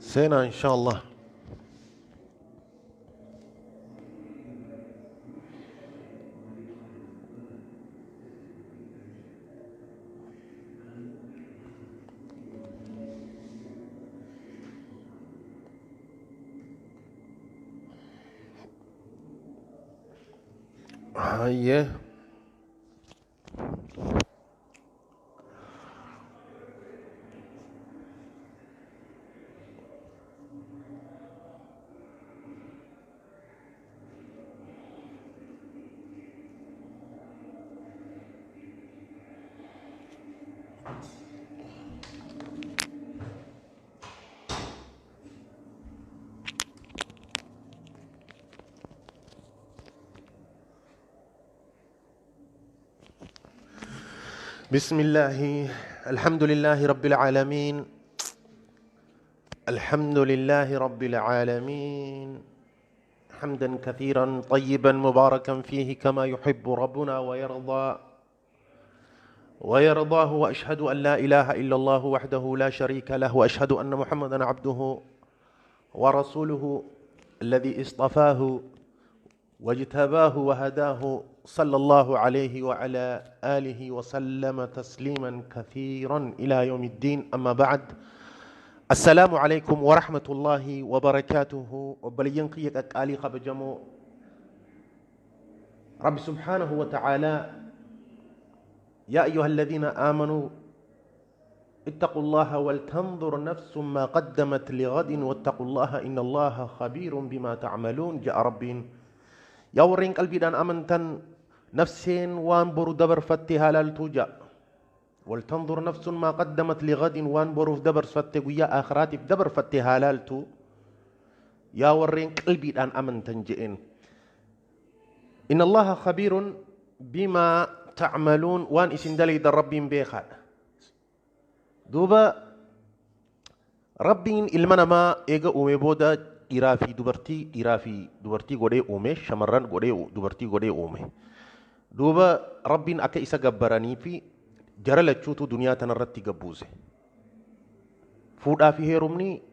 Seenaa insha Allah. Hayyee. بسم الله، الحمد لله رب العالمين، الحمد لله رب العالمين، حمدا كثيرا طيبا مباركا فيه كما يحب ربنا ويرضى ويرضاه، وأشهد أن لا إله إلا الله وحده لا شريك له، وأشهد أن محمدا عبده ورسوله الذي اصطفاه واجتباه وهداه، صلى الله عليه وعلى آله وسلم تسليما كثيرا إلى يوم الدين. أما بعد، السلام عليكم ورحمة الله وبركاته. وبلين قيك قالي خبجمو رب سبحانه وتعالى: يا أيها الذين آمنوا اتقوا الله ولتنظر نفس ما قدمت لغد واتقوا الله إن الله خبير بما تعملون. جاء ربين يا ورين قلبي دان أمنتن نفسين وان برو دبر فتها لالتوجا ولتنظر نفس ما قدمت لغد وان برو دبر فتي ويا آخرات دبر فتها لالتو. يا ورين قلبي دان أمنتن جئن إن الله خبير بما تعملون وان إسن دلي در ربين بيخا دوبا ربين إلمنا ما إيغا أومي بودا dhiiraa fi dubartii, dhiiraa fi dubartii godhee uume, shamarran godhee dubartii godhee uume. Duuba Rabbiin akka isa gabbaranii fi jara lachuutu duniyaa tanarratti gabbuuse. Fuudhaa fi heerumni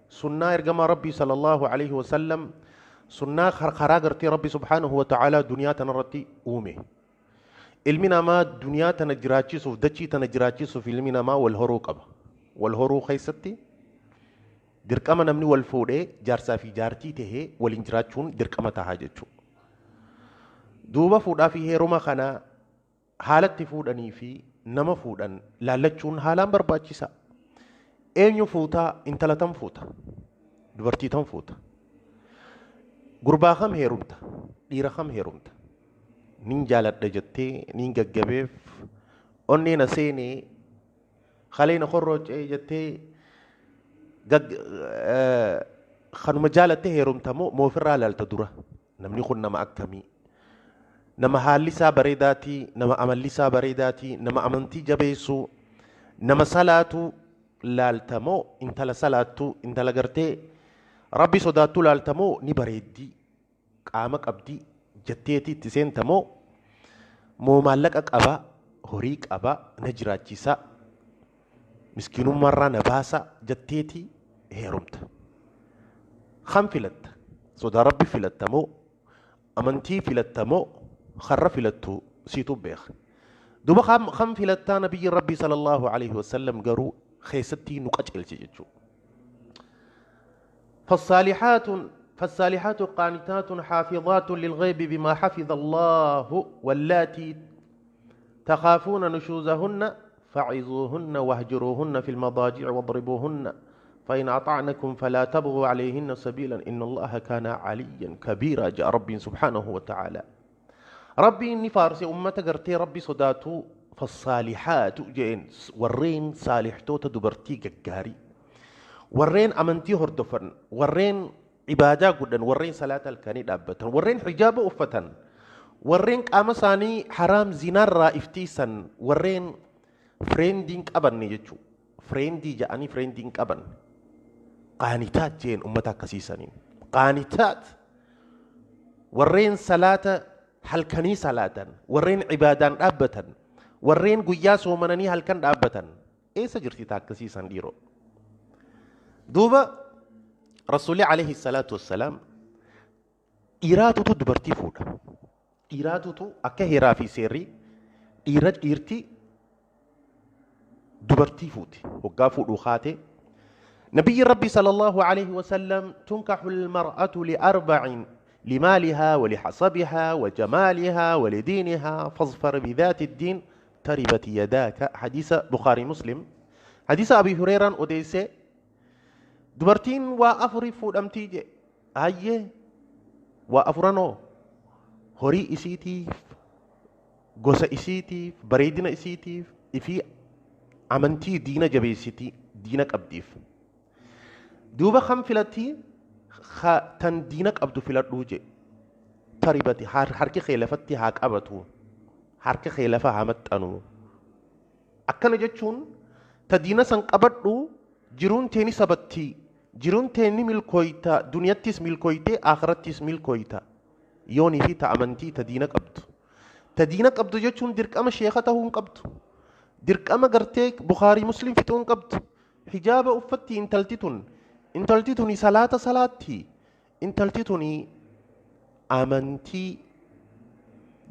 sunnaa ergamaa Rabbii sallallahu alaihi wasallam, sunnaa karaa gartee Rabbi subhaanahu wa ta'aalaa duniyaa tanarratti uume. Ilmi namaa duniyaa tana jiraachisuuf, dachii tana jiraachisuuf ilmi namaa wal horuu qaba. Wal horuu keessatti dirqama namni wal fuudhee jaarsaa fi jaartii tahee waliin jiraachuun dirqama tahaa jechuudha. Duuba fuudhaa fi heeruma kana haalatti fuudhanii fi nama fuudhan laallachuun haalaan barbaachisaa. Eenyu fuutaa? Intala tam fuuta? Dubartii tam fuuta? Gurbaa kam heerumta? Dhiira kam heerumta? Nin jaaladha jettee nin gaggabeef onnee na seenee kalee na korroocee jettee kanuma jaalattee heerumta moo moofirraa laalta dura? Namni kun nama akkamii? Nama haalli isaa bareedaatii, nama amalli isaa bareedaatii, nama amantii jabeessuu, nama salaatu laalta moo intala salaattuu, intala gartee Rabbi sodaattuu laalta moo ni bareeddii qaama qabdii jetteetii itti seenta moo moo maallaqa qaba, horii qaba, na jiraachisa, miskiinummaarraa na baasa jetteetii heerumta? Kam filatta? Sodaa Rabbi filatta moo amantii filatta moo karra filattu siitu beeka. Duuba kam filattaa? Nabiyyi Rabbii sallallahu alaihi wasallam garuu keessatti nu qajeelche jechuudha. فالصالحات قانتات حافظات للغيب بما حفظ الله واللاتي تخافون نشوزهن فعظوهن واهجروهن في المضاجع واضربوهن فإن أطعنكم فلا تبغوا عليهن سبيلا إن الله كان عليا كبيرا. جاء ربي سبحانه وتعالى ربي إني فارسي أمة قرتي ربي صداتو فالصالحات جئن ورين صالحتو تدبرتي قاري ورين أمنتي هردفن ورين عبادة قدن ورين صلاة الكاني دابتن ورين حجاب أفتن ورين قامساني حرام زنار رافتيسن ورين فريندين قبن يجو فريندي جاني فريندين قبن قانتات جين أمتا كسيسانين قانتات ورين صلاة halkanii salaatan, warreen ibaadaan dhaabbatan, warreen guyyaa soomananii halkan dhaabbatan. Eessa jirti taakkasiisan dhiiroo? Duuba Rasuulli alayhi salaatu wassalaam dhiiraatutu dubartii fuudha. Dhiiraatutu akka heeraa fi seerri dhiira dhiirti dubartii fuuti. Hoggaa fuudhuu kaate نبي ربي صلى الله عليه وسلم تنكح المرأة لأربع لمالها ولحسبها وجمالها ولدينها فاظفر بذات الدين تربت يداك. حديث بخاري مسلم. حديث أبي هريرة أديسة دبرتين وأفري فودمتي هاي وأفرانو هوري إسيتي غوسا إسيتي بريدنا إسيتي إفي أمنتي دينا جبيسيتي دينك أبديف دوبا خم فلتي خ تن دينك أبدو فلت تربتي حركي خلفتي هاك أبتو حركي خلفة همت أنو أكن جتشون تدينا سن قبضو جرون تاني سبتي جرون تاني ملكويتا دنياتيس ملكويتي آخرتيس ملكويتا يوني في تأمنتي تدينك أبدو تدينك أبدو جتشون درك أما شيخته قبضو درك أما قرتيك بخاري مسلم فتون قبضو حجاب أفتي انتلتتون انتلتتوني صلاة صلاتي انتلتتوني أمنتي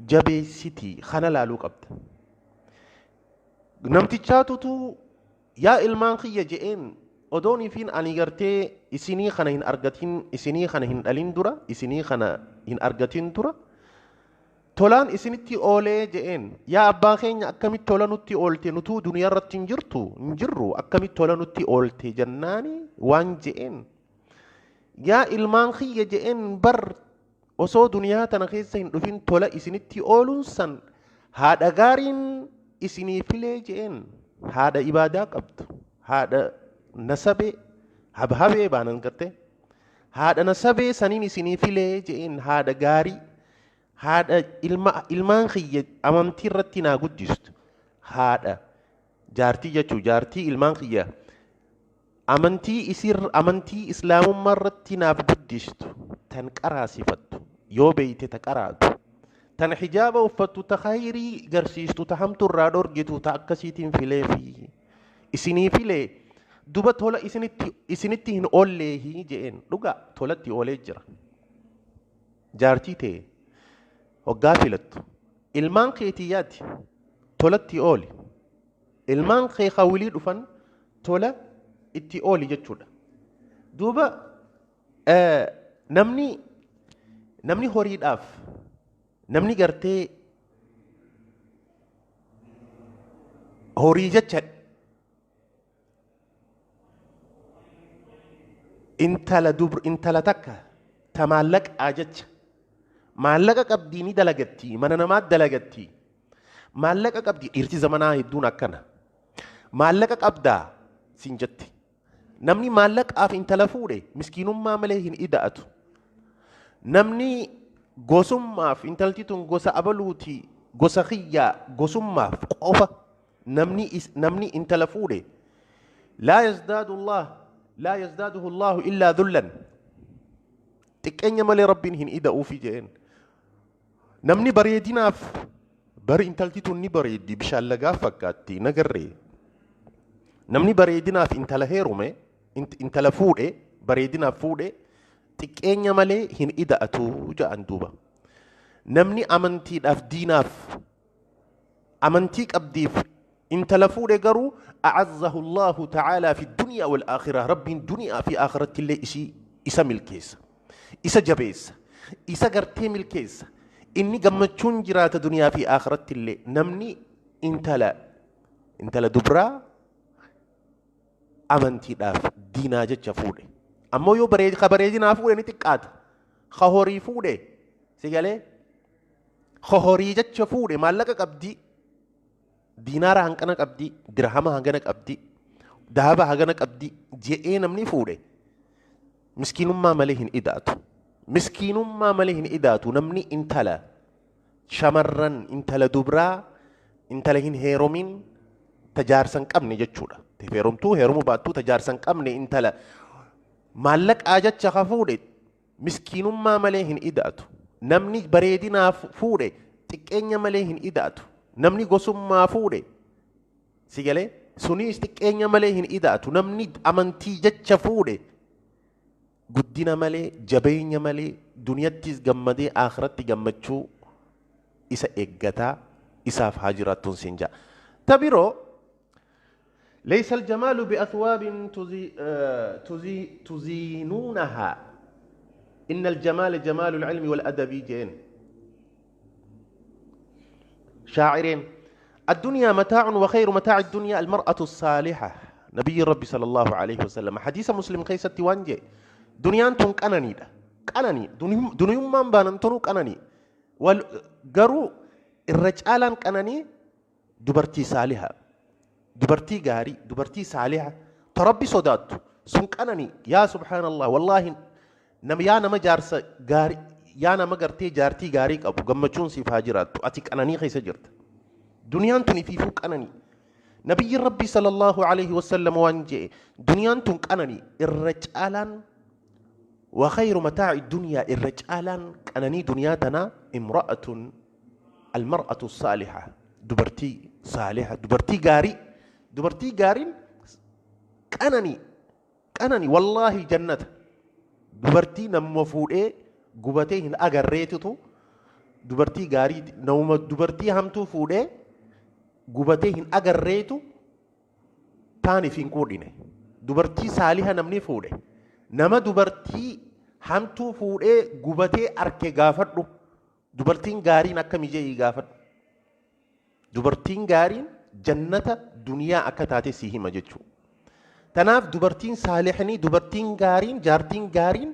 جبيستي خنا لالو قبض نمتي يا إلمان خيا جئين أدوني فين أني قرتي إسيني خنا هن أرجتين إسيني خنا هن ألين درا إسيني خنا هن أرجتين درا تولان إسينتي أولي جئين يا أبا خين أكمل تولانوتي أولتي نتو دنيا رتين جرتو نجرو أكمل تولانوتي أولتي جناني وان جئين يا إلمان خيا جئين بر وصو دنيا تنخيز سين تولا إسينتي أولون سن هذا غارين إسيني فيلي جئين هذا إبادة قبض هذا نسبة هبهبه بانن كرته هذا نسبة سنين إسيني فيلي جئين هذا غاري هذا إلمان خي أمامتي رتنا قدست هذا جارتي جتو جارتي إلمان خي أمنتي يصير أمنتي إسلام مرتنا قدست تنكرا صفته يو بيت تكرات تن حجابه وفتو تخيري قرسيستو تحمتو الرادور جتو تأكسيتين فيلي في إسيني فيلي دوبا تولا إسينتي هن أولي هي جئين لغا تولا تي أولي جرا جارتي تي وقافلت المان خيتيات تولا تي أولي المان خي خولي دفن تولا اتي أولي جتشودا دوبا نمني هوريد أف نمني قرتي هوري جتشد انت لدبر انت لتك تمالك اجتش مالك قبديني دلقتي من انا ما دلقتي مالك قبدي ارتي زمنا يدون اكنا مالك قبدا سنجتي نمني مالك اف انت لفوري مسكين ما مليهن اداتو نمني gosummaaf intalti tun gosa abaluuti gosa kiyyaa gosummaaf qofa namni intala fuudhe laa yazdaadu Allah laa yazdaaduhu Allahu illaa dhullan xiqqeenya malee rabbiin hin ida'uufi jeen namni bareedinaaf bari intalti tun ni bareeddi bishaan lagaa fakkaatti nagarree namni bareedinaaf intala heerume intala fuudhe bareedinaaf fuudhe xiqqeenya malee hin ida'atu ja'an duuba namni amantiidhaaf diinaaf amantii qabdiif intala fuudhe garuu a'azzahu Allahu ta'ala fi dunyaa wal aakhirah rabbiin duniyaa fi aakhiratti illee isii isa milkeessa isa jabeessa isa gartee milkeessa inni gammachuun jiraata duniyaa fi aakhiratti illee namni intala dubraa amantiidhaaf diinaa jecha fuudhe ammoo yoo bareedinaa fuudhe ni xiqqaata ka horii fuudhe si galee ka horii jecha fuudhe maallaqa qabdi diinaara hanqana qabdi dirhama hangana qabdi dahaba hangana qabdi je'ee namni fuudhe miskiinummaa malee hin ida'atu miskiinummaa malee hin ida'atu namni intala shamarran intala dubraa intala hin heerumin tajaarsa hin qabne jechuudha heerumtuu heerumuu baattuu tajaarsa hin qabne intala maallaqaa jecha ka fuudhe miskiinummaa malee hin ida'atu namni bareedinaa fuudhe xiqqeenya malee hin ida'atu namni gosummaa fuudhe si galee sunis xiqqeenya malee hin ida'atu namni amantii jecha fuudhe Guddina malee, jabeenya malee, duniyattis gammadee akhiratti gammachuu isa eeggataa isaaf haa jiraattuun siin ja'a. Ta biroo ليس الجمال بأثواب تزي تزي تزينونها إن الجمال جمال العلم والأدب جين شاعرين الدنيا متاع وخير متاع الدنيا المرأة الصالحة. نبي ربي صلى الله عليه وسلم حديث مسلم كيست وانجي دنيا تون قنني دا قنني دنيا ما بانن قنني والقرو الرجالان قنني دبرتي صالحة دبرتي غاري دبرتي صالحة تربي صدات سن قنني يا سبحان الله والله نم يا نما جارس غاري يا نما غرتي جارتي غاري أبو غمچون سي فاجرات أتي قنني خيس جرت دنيا تون في فوق قنني نبي ربي صلى الله عليه وسلم وانجي دنيا تون قنني الرجالان وخير متاع الدنيا الرجالان قنني دنياتنا امرأة المرأة الصالحة دبرتي صالحة دبرتي غاري دبرتي غارين قنني قنني والله جنة دبرتي نمفوده غبتي هن اغريتو دبرتي غاري نوم دبرتي همتو فوده غبتي هن اغريتو تاني فين كودينه دبرتي صالحة نمني فوده نما دبرتي همتو فوده غبتي اركي غافدو دبرتين غارين اكمي جي غافد دبرتين غارين جنة دنيا أكتاتي سيهما جتشو تناف دبرتين صالحني دبرتين غارين جارتين غارين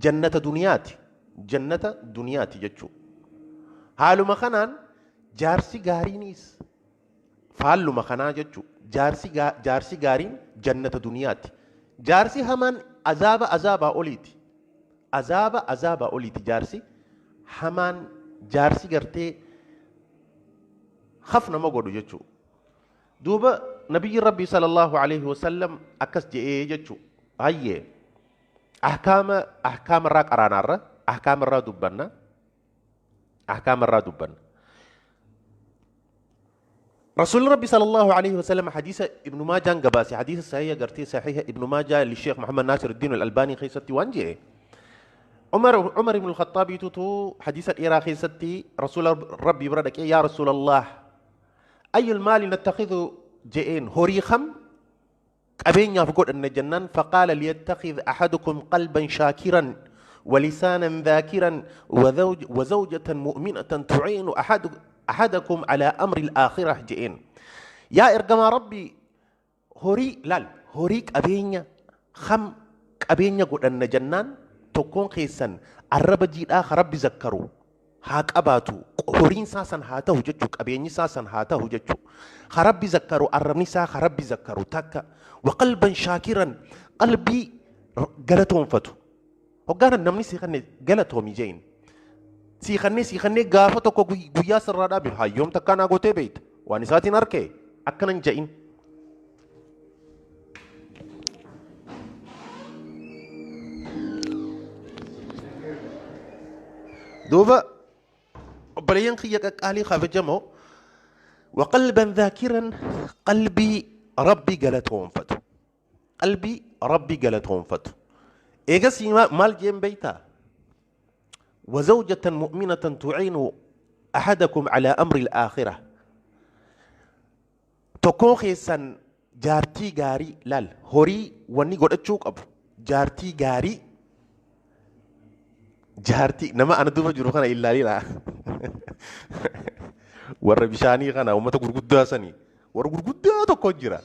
جنة دنياتي جنة دنياتي جتشو حالو مخنان جارسي غارينيس فالو مخنا جتشو جارسي غارين جنة دنياتي جارسي همان عذاب عذاب أوليتي عذاب عذاب أوليتي جارسي همان جارسي غرتي خفنا ما قدو جتشو دوبا نبي ربي صلى الله عليه وسلم أكس جئ جتشو هاي أحكام الراك أرانا أحكام الرا دبنا أحكام الرا دبنا رسول ربي صلى الله عليه وسلم حديث ابن ماجه قباسي حديث صحيح قرتي صحيح ابن ماجه للشيخ محمد ناصر الدين الألباني خيستي وانجي عمر بن الخطاب تتو حديث الإراقي ستي رسول ربي بردك يا رسول الله أي المال نتخذ جئين هوريخم أبين يفقد أن جنان فقال ليتخذ أحدكم قلبا شاكرا ولسانا ذاكرا وزوجة مؤمنة تعين أحدكم على أمر الآخرة جئين يا إرجما ربي هوري لال هوريك أبين خم أبين يقول أن جنان تكون خيسا الرب جيل آخر ربي ذكروا هاك أباتو هورين ساسا هاته جتشوك أبيني ساسا هاته جتشو خربي ذكروا الرب نسا خربي ذكروا تكا وقلبا شاكرا قلبي قلتهم فتو وقال النمني سيخني قلتهم يجين سيخني قافتو قياس الرادابي هاي يوم تكانا قوتي بيت وانساتي نركي أكنن جين دوبا بلين خيك قالي خافجمو وقلبا ذاكرا قلبي ربي قالتهم فتو قلبي ربي قالتهم فتو إيجاسي مال جيم بيتا وزوجة مؤمنة تعين أحدكم على أمر الآخرة تكون خيسا جارتي غاري لال هوري وني قد أتشوك أبو جارتي غاري جارتي نما أنا دوبا جرو خنا إلا لي warra bishaanii kana uummata gurguddaa sanii warra gurguddaa tokko jira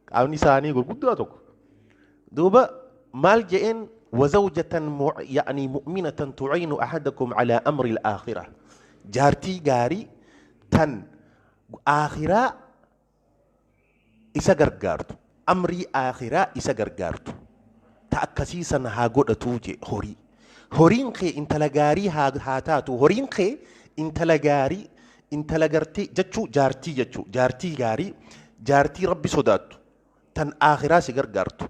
qaamni isaanii gurguddaa tokko duuba maal je'een وزوجة يعني مؤمنة تعين أحدكم على أمر الآخرة جارتي غاري تن آخرة إسا غرغارتو أمري آخرة إسا غرغارتو تأكسيسا هاغود توجي هوري هورين خي انتلا غاري هاتاتو هورين خي انتلا غاري انتلا غرتي جتشو جارتي جتشو جارتي غاري جارتي ربي صداتو تن آخرة سيغرغارتو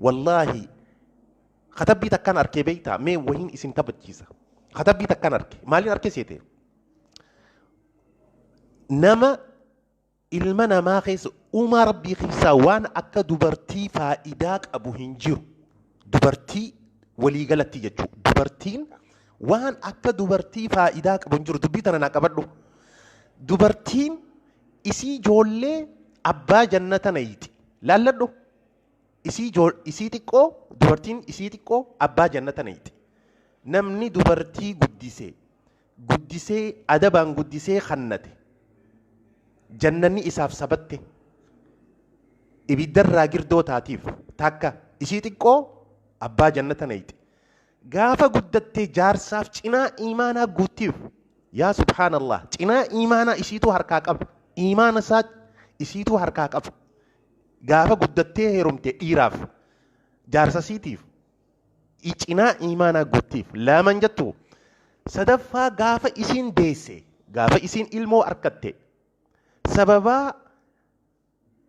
والله خطبي تكان أركي بيتا مي وين اسم تبتشيسا خطبي تكان أركي مالين أركي سيتي نما ilma namaa keessa uumaa rabbii keessaa waan akka dubartii faayidaa qabu hin jiru. Dubartii waliigalatti jechuudha. Dubartiin waan akka dubartii faayidaa qabu hin jiru. Dubbii tana naa qabadhu. Dubartiin isii ijoollee abbaa jannata nayti. Laalladhu. Isii xiqqoo dubartiin isii xiqqoo abbaa jannata nayti. Namni dubartii guddisee guddisee adabaan guddisee kannate jannanni isaaf sabatte ibiddarraa girdoo taatiif takka isii xiqqoo abbaa jannata nayti. Gaafa guddattee jaarsaaf cinaa imaanaa guuttiif yaa subhaanallah cinaa imaanaa isiitu harkaa qaba. Imaana isaa isiitu harkaa qaba. Gaafa guddattee heerumte dhiiraaf jaarsa isiitiif cinaa imaanaa guuttiif laman jettu. Sadaffaa gaafa isiin deesse gaafa isiin ilmoo argatte sababaa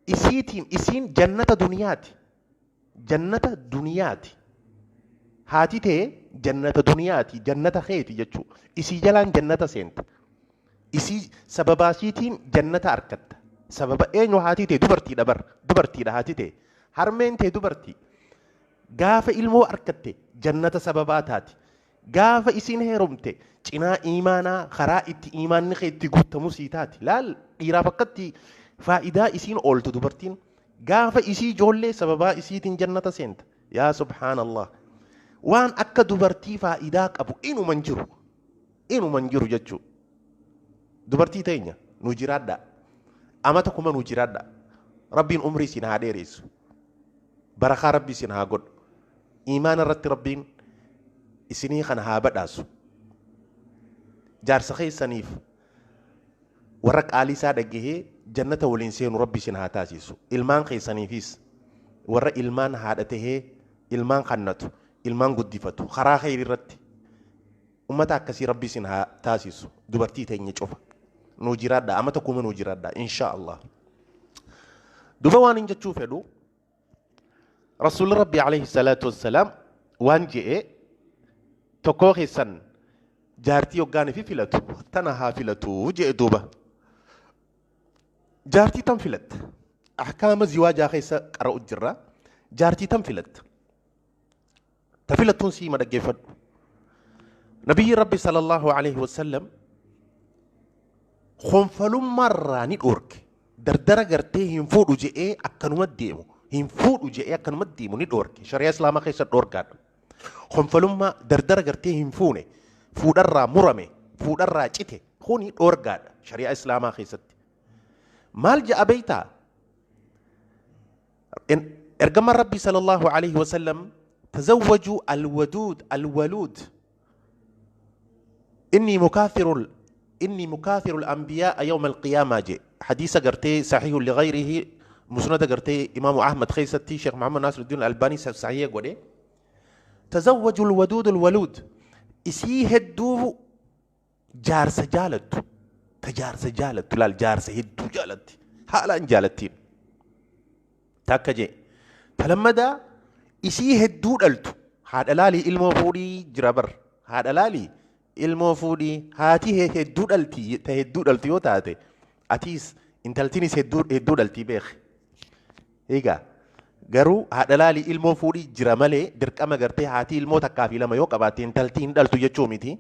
isiitiin isiin jannata duniyaati. Jannata duniyaati. Haati tee jannata duniyaati jannata keeti jechuudha. Isii jalaan jannata seenta. Isii sababaa isiitiin jannata argatta. Sababa eenyu haati tee dubartiidha bar dubartiidha haati tee. Harmeen tee dubartii. Gaafa ilmoo argatte jannata sababaa taati. Gaafa isiin heerumte cinaa imaanaa karaa itti imaanni kee itti guutamu sii taati. Laal dhiiraaf akkatti faayidaa isiin ooltu dubartiin. Gaafa isii ijoollee sababaa isiitiin jannata seenta. Yaa subhaanallah. Waan akka dubartii faayidaa qabu inuma hin jiru. Inuma hin jiru jechuudha. Dubartii teenya nu jiraadhaa. Amata kuma nu jiraadhaa. Rabbiin umrii isin haa dheeressu. Barakaa Rabbi isin haa godhu. Imaana irratti Rabbiin isinii kana haa badhaasu. Jaarsa keessaniif warra qaalii isaa dhagahee jannata waliin seenu Rabbi isin haa taasisu. Ilmaan keessaniifis warra ilmaan haadha tahee ilmaan kannatu ilmaan guddifatu karaa kheyrii irratti ummata akkasii Rabbi isin haa taasisu. Dubartii teenya cufa nuu jiraadha amata kuma nuu jiraadha insha Allah. Duba waan hin jechuu fedhu Rasuulli Rabbi alayhi salaatu wassalaam waan je'e tokkoo keessan jaartii hoggaanii fi filatu tana haa filatu je'e duuba. Jaartii tan filatta. Ahkaama ziwaajaa keessa qara'u jirra. Jaartii tan filatta. Ta filattuun siima dhaggeeffadhu. Nabiyyi Rabbi sallallahu alayhi wasallam konfalummaarraa ni dhoorke. Dardara gartee hin fuudhu je'ee akkanuma deemu. Hin fuudhu je'ee akkanuma deemu ni dhoorke. Shari'aa Islaamaa keessa dhoorgaadha. Konfalummaa dardara gartee hin fuune fuudharraa murame fuudharraa cite kuni dhoorgaadha shari'aa Islaamaa keessatti. Maal je'a beektaa? Ergamaan Rabbii sallallahu alayhi wasallam tazawwajuu alwaduud alwaluud inni mukaafiru al-anbiyaa yawma al-qiyaamaa je hadiisa gartee sahihu lighayrihi musnada gartee imaamu Ahmad keessatti Sheekh Muhammad Nasiruddin Albaanii sahiha godhe. Tazawwaju alwaduud alwaluud isii hedduu jaarsa jaalattu ta jaarsa jaalattu laal jaarsa hedduu jaalatti haalaan jaalattiin takka jee talammadaa isii hedduu dhaltu haadha laalii ilmoo fuudhii jira bar haadha laalii ilmoo fuudhii haati hedduu dhalti ta hedduu dhaltu yoo taate atiis intaltiinis hedduu dhaltii beeki. Egaa garuu haadha laalii ilmoo fuudhii jira malee dirqama gartee haati ilmoo takkaa fi lama yoo qabaatte intaltii hin dhaltu jechuu miti.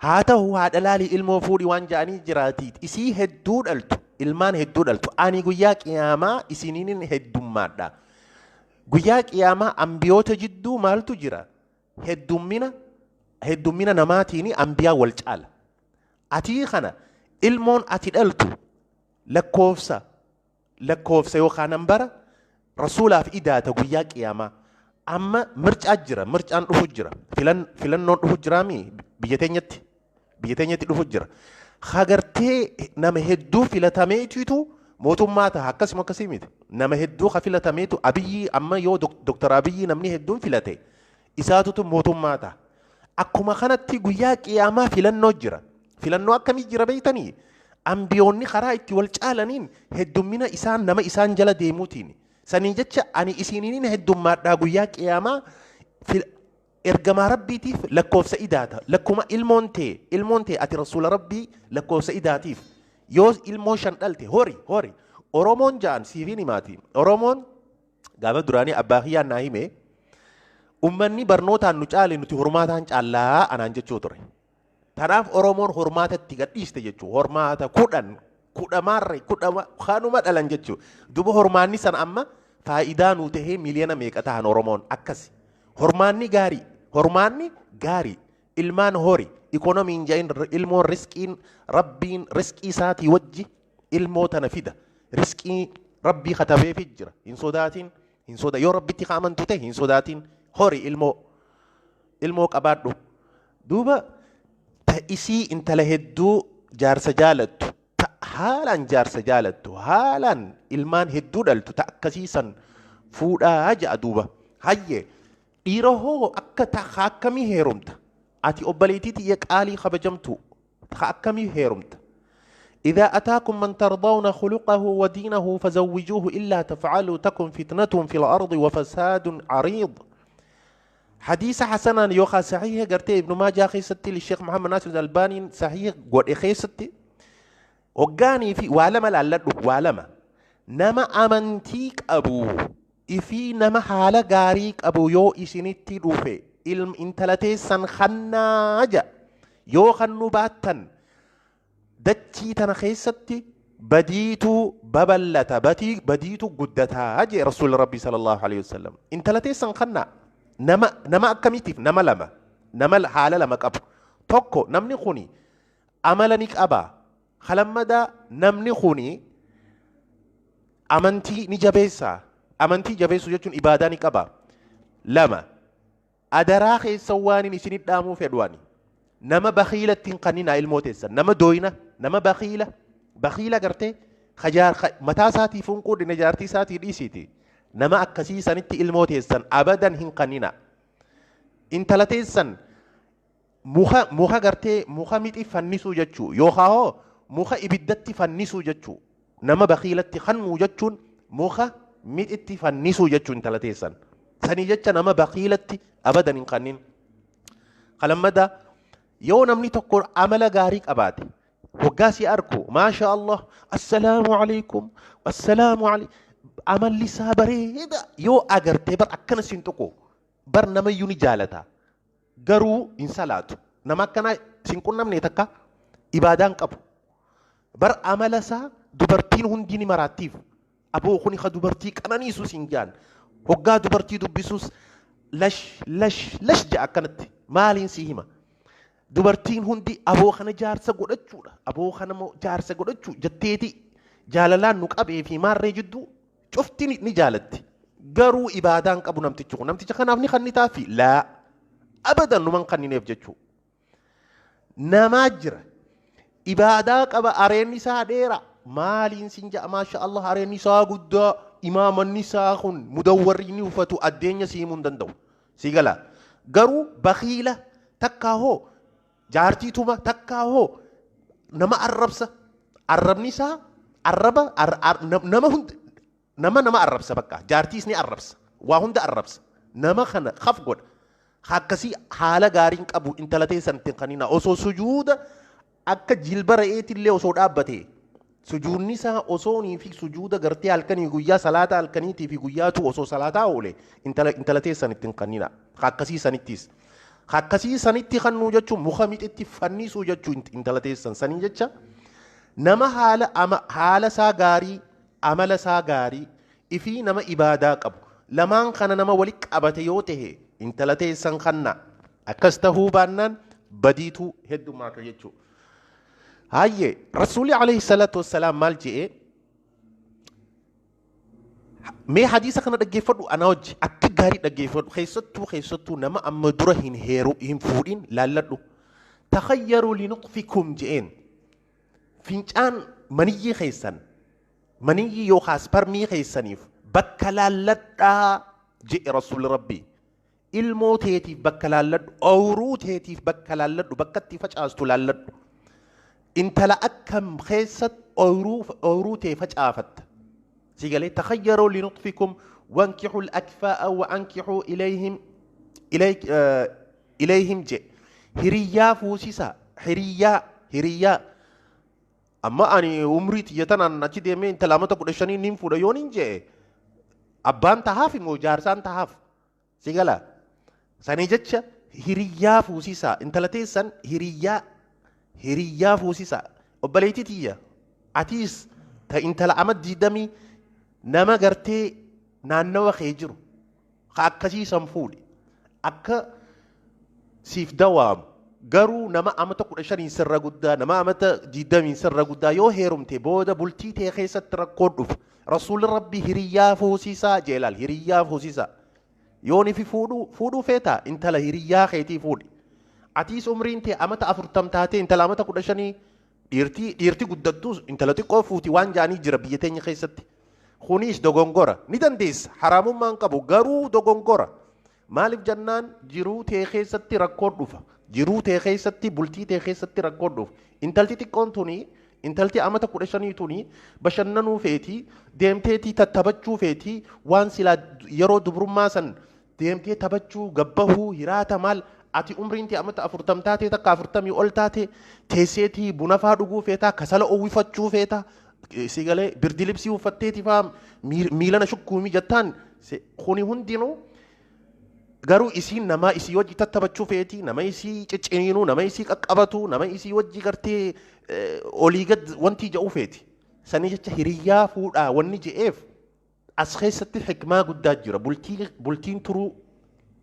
Haa ta'u haadha laalii ilmoo fuudhii waan ja'anii jiraati isii hedduu dhaltu ilmaan hedduu dhaltu ani guyyaa qiyaamaa isiniin heddummaadha. Guyyaa qiyaamaa ambiyoota jidduu maaltu jira? Heddummina namaatiin ambiyaa wal caala. Atii kana ilmoon ati dhaltu lakkoofsa yookaan nambara rasuulaaf idaata guyyaa qiyaamaa. Amma mircaa jira, mircaan dhufu jira, filannoon dhufu jiraami biyya teenyatti dhufu jira. Hagartee nama hedduu filatameetitu mootummaa ta'a akkasuma akkasii miti. Nama hedduu ha filatameetu Abiyyi amma yoo Doktor Abiyyi namni hedduun filate isaatutu mootummaa ta'a. Akkuma kanatti guyyaa qiyaamaa filannoo jira. Filannoo akkamii jira beektanii? Ambiyoonni karaa itti wal caalaniin heddummina isaan nama isaan jala deemuutiin. Sanii jecha ani isiniin heddummaadhaa guyyaa qiyaamaa ergamaa Rabbiitiif lakkoofsa idaata. Lakkuma ilmoon tee ati rasuula Rabbii lakkoofsa idaatiif. Yoo ilmoo shan dhalte hori. Oromoon ja'an siifiin himaati. Oromoon gaafa duraanii abbaa kiyyaan naa hime. Ummanni barnootaan nu caale nuti hormaataan caallaa anaan jechuu ture. Tanaaf Oromoon hormaatatti gadhiiste jechuu. Hormaata 10 kudhamaarre kudhama kanuma dhalan jechuu. Duba hormaanni san amma faayidaa nuu tahee miliyoona meeqa tahan Oromoon akkasi. Hormaanni gaarii, hormaanni gaarii, ilmaan hori ikonomiin jain ilmoon riskiin rabbiin riskii isaatii wajji ilmoo tana fida. Riskii rabbii katabeefi jira. Hin sodaatin, hin soda yoo rabbitti amantu ta'e hin sodaatin, hori ilmoo, ilmoo qabaadhu. Duuba ta isii intala hedduu jaarsa jaalattu, ta haalaan jaarsa jaalattu, haalaan ilmaan hedduu dhaltu, ta akkasiisan fuudhaa ja'a duuba. Hayyee dhiira hoo akka ta akkamii heerumta? Ati obboleettii tiyya qaalii kabajamtu ta akkamii heerumta? إذا أتاكم من ترضون خلقه ودينه فزوجوه إلا تفعلوا تكن فتنة في الأرض وفساد عريض. حديث حسنا يوخا صحيح قرتي ابن ماجه خيستي للشيخ محمد ناصر الألباني صحيح قد خيستي وقاني في وعلم لالدو وعلم نما أمنتيك أبو إفي نما حالة غاريك أبو يو إسنتي دوفي إلم انتلتي سن خناجة يو خنو باتن dachii tana keessatti badiitu babal'ata, badiitu guddataa jee rasuulli rabbii sallallahu alaihi wasallam. Intala teessan kannaa nama akkamiitiif? Nama lama, nama haala lama qabu. Tokko namni kuni amala ni qaba, kalammadaa namni kuni amantii ni jabeessa. Amantii jabeessu jechuun ibaadaa ni qaba. Lama, adaraa keessa waan inni isinit dhaamuu fedhu ani nama bakhiilatti hin kanninaa ilmoo teessan. Nama dooyina, nama bakhiila, bakhiila gartee kajaar mataa isaatii funquudhine jaartii isaatii dhiisiiti, nama akkasii sanitti ilmoo teessan abadan hin kanninaa. Intala teessan muka gartee muka mixi fannisuu jechuu yookaan hoo muka ibiddatti fannisuu jechuu. Nama bakhiilatti kannuu jechuun muka mixitti fannisuu jechuu intala teessan sanii jecha nama bakhiilatti abadan hin kannin. Kalammada yoo namni tokko amala gaarii qabaate, hoggaa si arku maasha Allah, assalaamu alaikum, assalaamu alaikum, amalli isaa bareeda yoo agartee bar akkana siin tuqu bar namayyuu ni jaalata, garuu hin salaatu. Nama akkanaa sin qunnamne takka ibaadaan qabu bar amala isaa dubartiin hundi ni maraattiif. Aboo kuni ka dubartii qananiisu siin jaan, hoggaa dubartii dubbisuus lash lash lash ja'a akkanatti. Maaliin si hima, dubartiin hundi aboo kana jaarsa godhachuudha, aboo kana moo jaarsa godhachuu jetteeti jaalalaan nu qabee fi maarree jidduu cufti ni jaalatti, garuu ibaadaan qabu namtichi kun. Namticha kanaaf ni kannitaafi? Laa, abadan numan kannineef jechuu. Namaa jira ibaadaa qaba, areenni isaa dheera, maaliin sin ja'a, maasha Allah, areenni isaa guddaa, imaamanni isaa kun mudawwarri inni uffatu addeenya si himuu hin danda'u si gala, garuu bakhiila takkaa hoo jaartii tuma takkaa hoo nama arrabsa, arrabni isaa arraba nama hunda, nama arrabsa, bakka jaartiis ni arrabsa, waa hunda arrabsa, nama kana kaf godha. Akkasii haala gaariin qabu intala teessan ittiin kanina. Osoo sujuuda akka jilba re'eetillee osoo dhaabbate, sujuudni isaa osoonii fi sujuuda gartee halkanii guyyaa salaata halkaniitii fi guyyaatu osoo salaataa oole intala teessan ittiin kannina. Akkasii sanittis akkasii sanitti kannuu jechuun muka mixitti fannisuu jechuu intala teessan sanii jecha. Nama haala ama haala isaa gaarii, amala isaa gaarii ifii nama ibaadaa qabu, lamaan kana nama walitti qabate yoo tahe intala teessan kanna. Akkas tahuu baannaan badiitu heddummaata jechuu. Hayyee, rasuulli alayhi salaatu wassalaam maal je'ee? Mee hadiisa kana dhaggeeffadhu ana wajji, akka gaarii dhaggeeffadhu. Keessattuu nama amma dura hin heeru hin fuudhin laalladhu. Takhayyaru linutfikum je'een. Fincaan maniyyii keessan, maniyyii yookaan spermii keessaniif bakka laalladhaa je'e rasuulli rabbii. Ilmoo teetiif bakka laalladhu, ooyiruu teetiif bakka laalladhu, bakka itti facaastu laalladhu. Intala akkam keessatti ooyiruu tee facaafatta? Si galee? Takhayyaruu linutfikum wankixuu al-akfaa'a wa ankixuu ilayhim je. Hiriyyaa fuusisa, hiriyyaa. Amma ani umrii tiyya tanaan achi deemee intala amata 15 nin fuudha yoon hin jee, abbaan tahaaf immoo jaarsaan tahaaf? Si gala? Sanii jecha hiriyyaa fuusisaa intala teessan hiriyyaa fuusisaa obboleettii tiyya atiis ta intala ama 20 nama gartee naannawa kee jiru ka akkasii san fuudhi akka siif dawaamu garuu nama amata 15 sirra guddaa nama amata 20 sirra guddaa yoo heerumte booda bultii tee keessatti rakkoo dhufu rasuulli rabbi hiriyyaa fuusisaa jeelaal hiriyyaa fuusisaa yoo nifi fuudhuu feetaa intala hiriyyaa keetii fuudhi atiis umriin tee amata 40 taatee intala amata 15 dhiirti guddattuus intala xiqqoo fuuti waan jaanii jira biyya teenya keessatti kunis dogongora ni dandeessa haraamummaan qabu garuu dogongora maaliif jennaan jiruu tee keessatti rakkoo dhufa jiruu tee keessatti bultii tee keessatti rakkoo dhufa intalti xiqqoon tuni intalti amata 15 tuni bashannanuu feetii deemteetii tattabachuu feetii waan silaa yeroo dubrummaa san deemtee taphachuu gabbahuu hiraata maal ati umriin tee amata 40 taatee takka 40 ol taate teesseetii buna faa dhuguu feetaa kasala uwwifachuu feetaa si galee birdi libsii uffatteeti faa miilana shukkuumii jettaan kuni hundinuu garuu isiin nama isii wajji tattabachuu feetii nama isii cicciniinuu nama isii qaqqabatu nama isii wajji gartee olii gad wanti ja'uu feeti sanii jecha hiriyyaa fuudhaa wanni je'eef as keessatti xikmaa guddaa jira bultiin turuu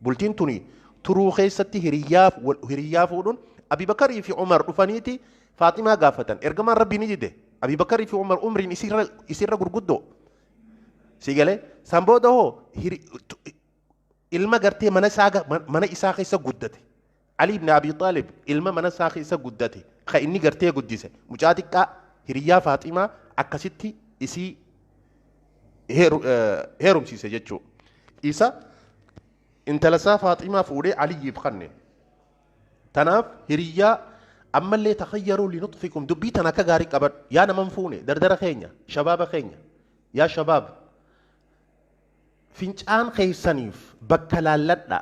bultiin tuni turuu keessatti hiriyyaa fuudhuun Abibakarii fi Umar dhufaniiti Faaximaa gaafatan ergamaan rabbii ni dide Abibakarii fi Umar umriin isirra gurguddoo si galee san booda hoo ilma gartee mana isaa keessa guddate Ali ibn Abi Talib ilma mana isaa keessa guddate ka inni gartee guddise mucaa xiqqaa hiriyyaa Faaximaa akkasitti isii heerumsiise jechuu isa intala isaa Faaximaa fuudhee Aliyyiif kanne tanaaf hiriyyaa ammallee takhayyaruu linutfikum dubbii tana akka gaarii qabadhu yaa naman fuune dardara keenya shabaaba keenya yaa shabaab fincaan keessaniif bakka laalladha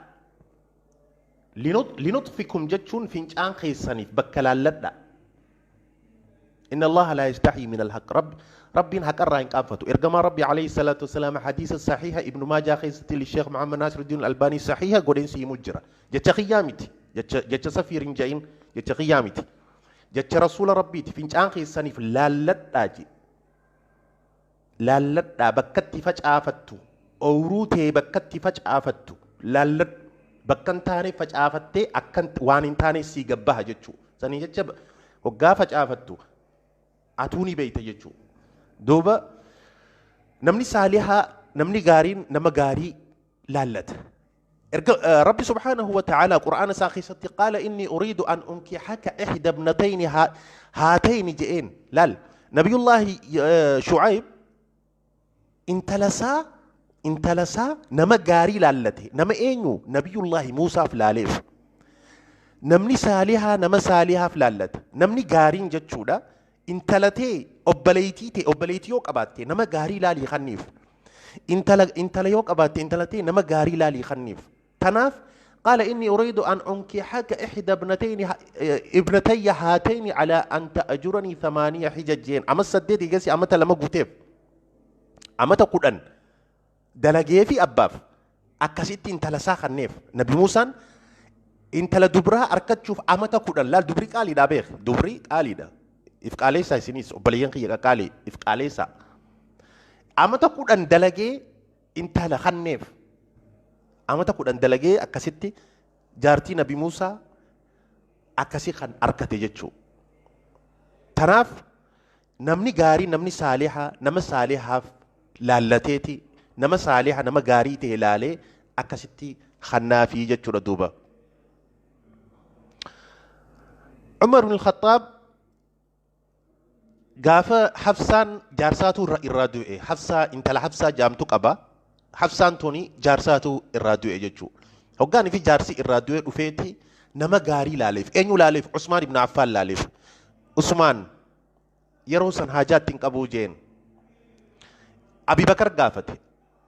linutfikum jechuun fincaan keessaniif bakka laalladha إن الله لا يستحي من الحق رب حق الرأي قافته إرجما ربي عليه الصلاة والسلام حديث الصحيح ابن ماجه خيستي للشيخ محمد ناصر الدين الألباني صحيحة قدين سي مجرى جت خيامتي جت سفير جاين جت خيامتي جت رسول ربي فنجان خيساني في لالت لالت بكتي فجأة أوروتي بكتي فجأة لالت بكن تاني فجأة فتي أكن وان تاني سي جبها جتشو سني جتش وقا فجأة فتو أتوني بيت جتشو دوبا نمني صالحة نمني غارين نما غاري لالت ربي سبحانه وتعالى قرآن ساخي قال إني أريد أن أنكحك إحدى ابنتين هاتين جئين لال نبي الله شعيب انتلسا نما غاري لالته نما إينو نبي الله موسى فلاليف نمني صالحة نما صالحة فلالت نمني غارين جتشودا انتلتي obboleettii ta'e obboleettii yoo qabaatte nama gaarii laalii kanniif intala yoo qabaatte intalatee nama gaarii laalii kanniif tanaaf qaala inni uriidu an unkixaka ixda ibnatayya haatayni calaa an ta'juranii 8 xijaj jeen ama 8 eegasi amata 2 guuteef amata 10 dalagee fi abbaaf akkasitti intala isaa kanneef nabi Muusaan intala dubraa argachuuf amata 10 laal dubrii qaaliidha beek dubrii qaaliidha if qaaleessaa isinis obboleeyyan kiyya qaqqaalee if qaaleessaa amata 10 dalagee intala kanneef amata 10 dalagee akkasitti jaartii nabi Muusaa akkasii kan argate jechuu tanaaf namni gaarii namni saalihaa nama saalihaaf laallateeti nama saaliha nama gaarii ta'e laalee akkasitti kannaafii jechuudha duuba. Umar ibn al-Khattaab gaafa Hafsaan jaarsaatu irraa du'e Hafsaa intala Hafsaa jaamtu qaba Hafsaan tuni jaarsaatu irraa du'e jechuudha. Hoggaan fi jaarsi irraa du'e dhufeeti nama gaarii laaleef eenyu laaleef Usmaan ibn Affaan laaleef Usmaan yeroo san haajaatti hin qabuu jeen Abibakar gaafate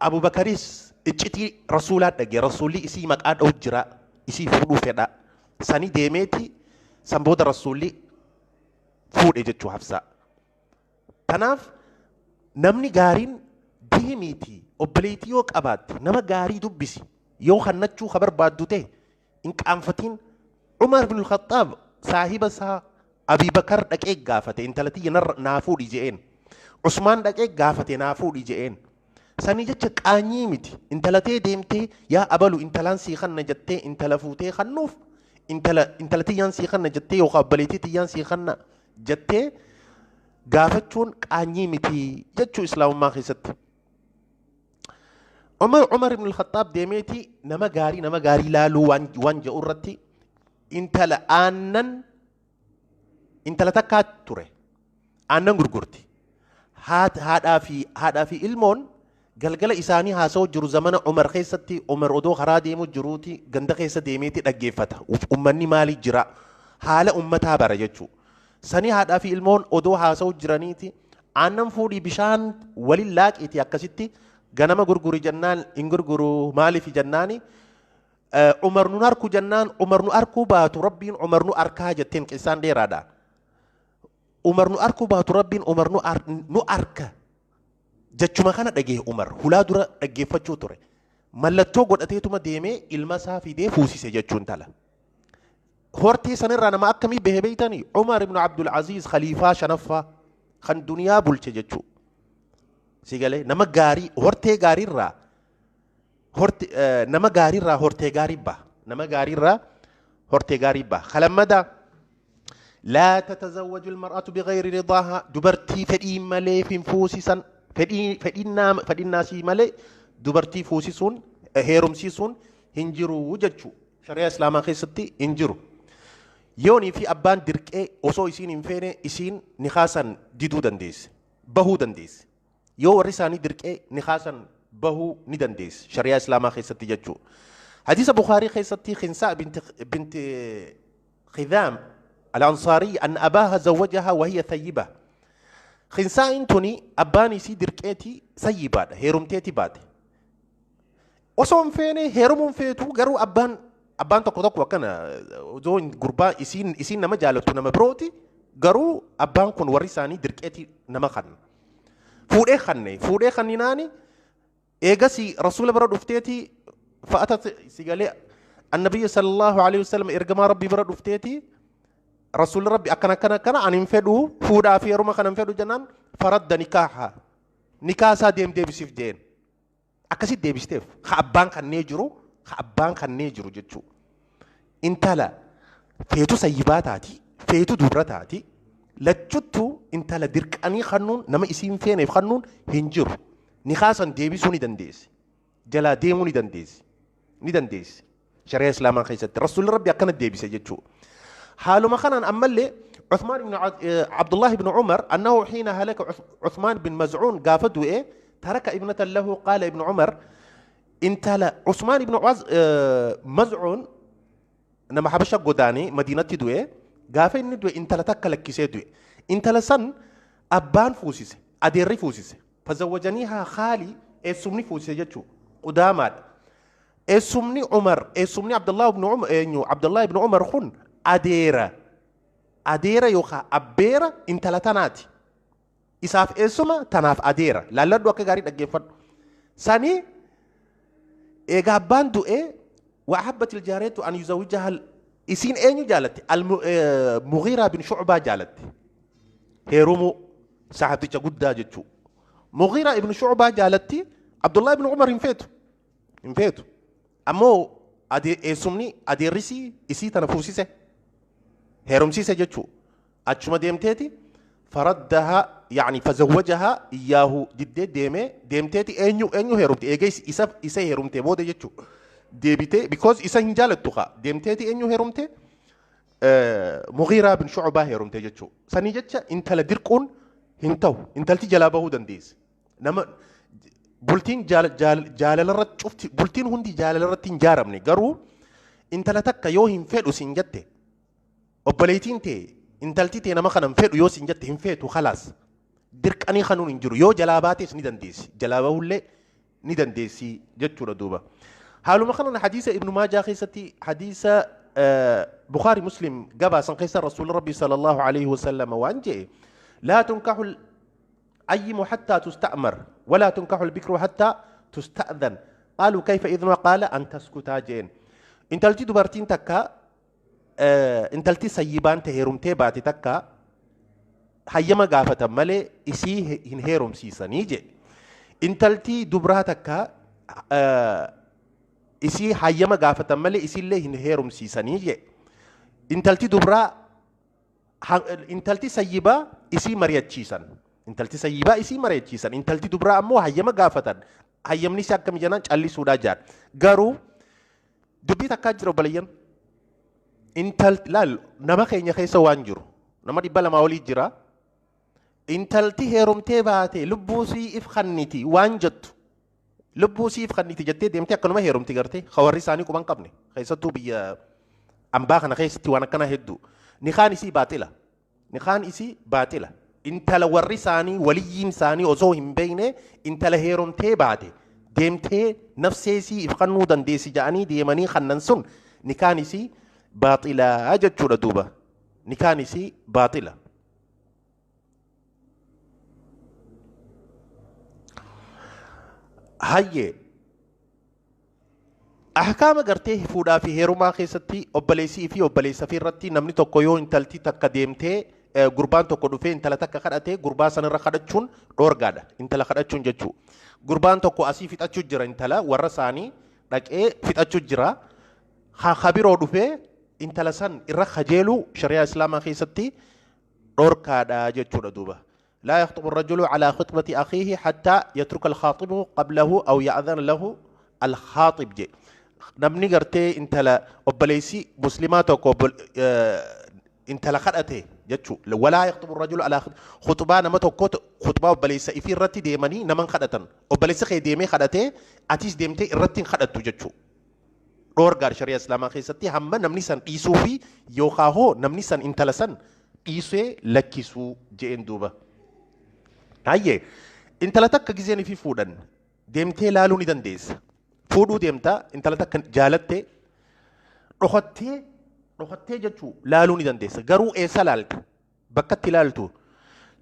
Abubakaris iccitii rasuulaa dhage rasuulli isii maqaa dha'u jira isii fuudhuu fedha sanii deemeeti san booda rasuulli fuudhe jechuu Hafsaa. Tanaaf namni gaariin deemiiti obboleettii yoo qabaatte nama gaarii dubbisi Yoo kannachuu ka barbaaddu ta'e hin qaanfatiin. Umar ibn Khattaab saahiba isaa Abii Bakar dhaqee gaafate, intala tiyya naa fuudhi je'een. Usmaan dhaqee gaafate, naa fuudhi je'een. Sanii jecha qaanyii miti. Intala tee deemtee yaa abalu intalaan sii kanna jettee intala fuutee kannuuf, intala tiyyaan sii kanna jettee yookaan obboleettii tiyyaan sii kanna jettee gaafachuun qaanyii miti jechuu islaamummaa keessatti. Umar ibn al-Khattaab deemeeti nama gaarii laaluu waan jedhu irratti intala aannan, intala takkaa ture, aannan gurgurti. Haadhaa fi ilmoon galgala isaanii haasa'u jiru. Zamana Umar keessatti Umar odoo karaa deemu jiruuti ganda keessa deemeeti dhaggeeffata. Ummanni maali jira, haala ummataa bara jechuu. Sanii haadhaa fi ilmoon odoo haasa'u jiraniiti, aannan fuudhii bishaan waliin laaqiiti akkasitti ganama gurguri jennaan, hin gurguru, maaliif jennaani, Umar nun arku jennaan, Umar nu arkuu baatu Rabbiin Umar nu arkaa jetteen. Qissaan dheeraadha. Umar nu arkuu baatu Rabbiin Umar nu arka jechuma kana dhagee Umar hulaa dura dhaggeeffachuu ture. Mallattoo godhateetuma deemee ilma isaa fidee fuusise jechuun tala. Hortee sanirraa nama akkamii bahe beeytanii? Umar ibn Abdul Aziz, khaliifaa shanaffaa kan duniyaa bulche jechuu. Si galee, nama gaarii hortee gaariirraa horte nama gaariirraa hortee gaarii baha. Nama gaariirraa hortee gaarii baha. Kalammadaa, لا تتزوج المرأة بغير رضاها. Dubartii fedhii malee hin fuusisan. Fedhiin naasii malee dubartii fuusisuun, heerumsiisuun hin jiru jechuu shari'a islaamaa keessatti hin jiru. Yoonii fi abbaan dirqee osoo isiin hin feene, isiin nikaasan diduu dandeesse, bahuu dandeesse. Yoo warri isaanii dirqee, nikaasan bahuu ni dandeesse shari'a islaamaa keessatti jechuu. Hadiisa Bukaarii keessatti Khinsaa binti Khidaam al-Ansaariy أن أباها زوجها وهي ثيبة. Khinsaa'in tuni abbaan isii dirqeetii sayyibaadha, heerumteeti baate. Osoo hin feene heerumuun feetu, garuu abbaan tokko tokko akkana osoo gurbaa isiin nama jaalattu nama birooti, garuu abbaan kun warri isaanii dirqeetii nama kanna. Fuudhee kanne, fuudhee kanninaani eegasi rasuula bira dhufteeti, فأتت si galee النبي صلى الله عليه وسلم, ergamaa rabbii bira dhufteeti, rasuulli rabbi akkana akkana akkana, ani hin fedhu fuudhaa fi heeruma kana hin fedhu jennaan, فرد نكاحها, nikaa isaa deem deebisiif jeen. Akkasitti deebisteef. Ka abbaan kannee jiru, ka abbaan kannee jiru jechuu. Intala feetu sayyibaa taati, feetu dubra taati, lachuttu intala dirqanii kannuun, nama isiin feeneef kannuun hin jiru. Nikaa san deebisuu ni dandeessi, jalaa deemuu ni dandeessi, ni dandeessi shari'a islaamaa keessatti. Rasuulli rabbi akkana deebise jechuu. Haaluma kanaan ammallee عثمان بن عبد الله بن عمر أنه حين هلك عثمان بن مزعون, gaafa du'e, ترك ابنة له. قال ابن عمر, intala عثمان بن مزعون nama Habasha godaanee Madiinatti du'e. Gaafa inni du'e intala takka lakkisee du'e. Intala san abbaan fuusise, adeerri fuusise. فزوجنيها خالي, eessumni fuusise jechuu, Qudaamaadha. Eessumni Umar, eessumni Abdullah ibn Umar, eenyu, Abdullah ibn Umar kun adeera yookaan abbeera intala tanaati. Isaaf eessuma, tanaaf adeera. Laalladhu, akka gaarii dhaggeeffadhu. Sanii egaa abbaan du'ee, وأحبت الجارية أن يزوجها, isiin eenyu jaalatti? Mughiiraa bin Shucbaa jaalatti. Heerumuu saxaabticha guddaa jechuu. Mughiiraa ibn Shucbaa jaalatti. Abdullah ibn Umar hin feetu. Hin feetu. Ammoo eessumni adeerrisii isii tana fuusise. Heerumsiise jechuu. Achuma deemteeti فردها, يعني فزوجها إياه. Diddee deemee deemteeti eenyu heerumte? Eegee isa heerumte booda jechuu. Deebitee, because isa hin jaalattu kaa, deemteeti eenyu heerumte? Mughiiraa bin Shucbaa heerumte jechuu. Sanii jecha intala dirquun hin ta'u. Intalti jalaa bahuu dandeessi. Nama bultiin jaalalarratti, cufti bultiin hundi jaalalarratti hin jaaramne, garuu intala takka yoo hin fedhu siin jette obboleettiin tee, intalti tee nama kana hin fedhu yoo siin jette, hin feetu, خلاص. Dirqanii kanuun hin jiru. Yoo jalaa baates ni dandeessi, jalaa bahullee ni dandeessi jechuudha duuba. Haaluma kanaan hadiisa Ibnu Maajaa keessatti, hadiisa Bukhari Muslim gabaasan keessa, rasuulli rabbi صلى الله عليه وسلم waan jedhe: لا تنكح الأيم حتى تستأمر ولا تنكح البكر حتى تستأذن. قالوا كيف إذنها؟ قال أن تسكتا جين. intalti dubartiin takka intalti sayyibaan te heerumtee baate takka hayyama gaafatan malee isii hin heerumsiisanii je. Intalti dubraa takka isii hayyama gaafatan malee isiillee hin heerumsiisanii je. Intalti dubraa intalti sayyibaa isii mari'achiisan. Intalti sayyibaa isii mari'achiisan. Intalti dubraa ammoo hayyama gaafatan. Hayyamni isii akkami jennaan callisuudhaa jaan. Garuu dubbii takkaa jira obboleeyyan. Intalti laal nama keenya keessa waan jiru nama 200 olii jira. Intalti heerumtee baate lubbuu sii if kanniti waan jettu lubbuu sii if kanniti jettee deemtee akkanuma heerumti gartee warri isaanii quban qabne keessattuu biyya ambaa kana keessatti waan akkana hedduu nikaan isii baaxila nikaan isii baaxila. Intala warri isaanii waliyyiin isaanii osoo hin beekne intala heerumtee baate deemtee nafsee isii if kannuu dandeessi jedhanii deemanii kannan sun nikaan isii baaxilaa jechuudha duuba. Nikaan isii baaxila. Hayyee ahkaama gartee fuudhaa fi heerumaa keessatti obboleessii fi obboleessa fi irratti namni tokko yoo intalti takka deemtee gurbaan tokko dhufee intala takka kadhatee gurbaa sanarra kadhachuun dhoorgaadha. Intala kadhachuun jechuu. Gurbaan tokko asii fixachuu jira intala warra isaanii dhaqee fixachuu jira. Habiroo dhufee intala san irra kajeeluu shari'aa islaamaa keessatti dhoorkaadha jechuudha duuba. لا يخطب الرجل على خطبة أخيه حتى يترك الخاطب قبله أو يأذن له الخاطب جي. namni gartee intala obboleessi muslimaa tokko intala kadhate jechuu walaa yaktubu rajulu alaa khutbaa nama tokko khutbaa obboleessa ifii irratti deemanii naman kadhatan obboleessi kee deemee kadhatee atis deemtee irratti hin kadhattu jechuu dhoorgaar shari'a islaamaa keessatti hamma namni san dhiisuu fi yookaan hoo namni san intala san dhiisee lakkisuu je'een duuba. Hayyee intala takka gizeen ifii fuudhan deemtee laaluu ni dandeessa. Fuudhuu deemtaa intala takka jaalattee dhokattee jechuu laaluu ni dandeessa. Garuu eessa laalta? Bakka itti laaltu.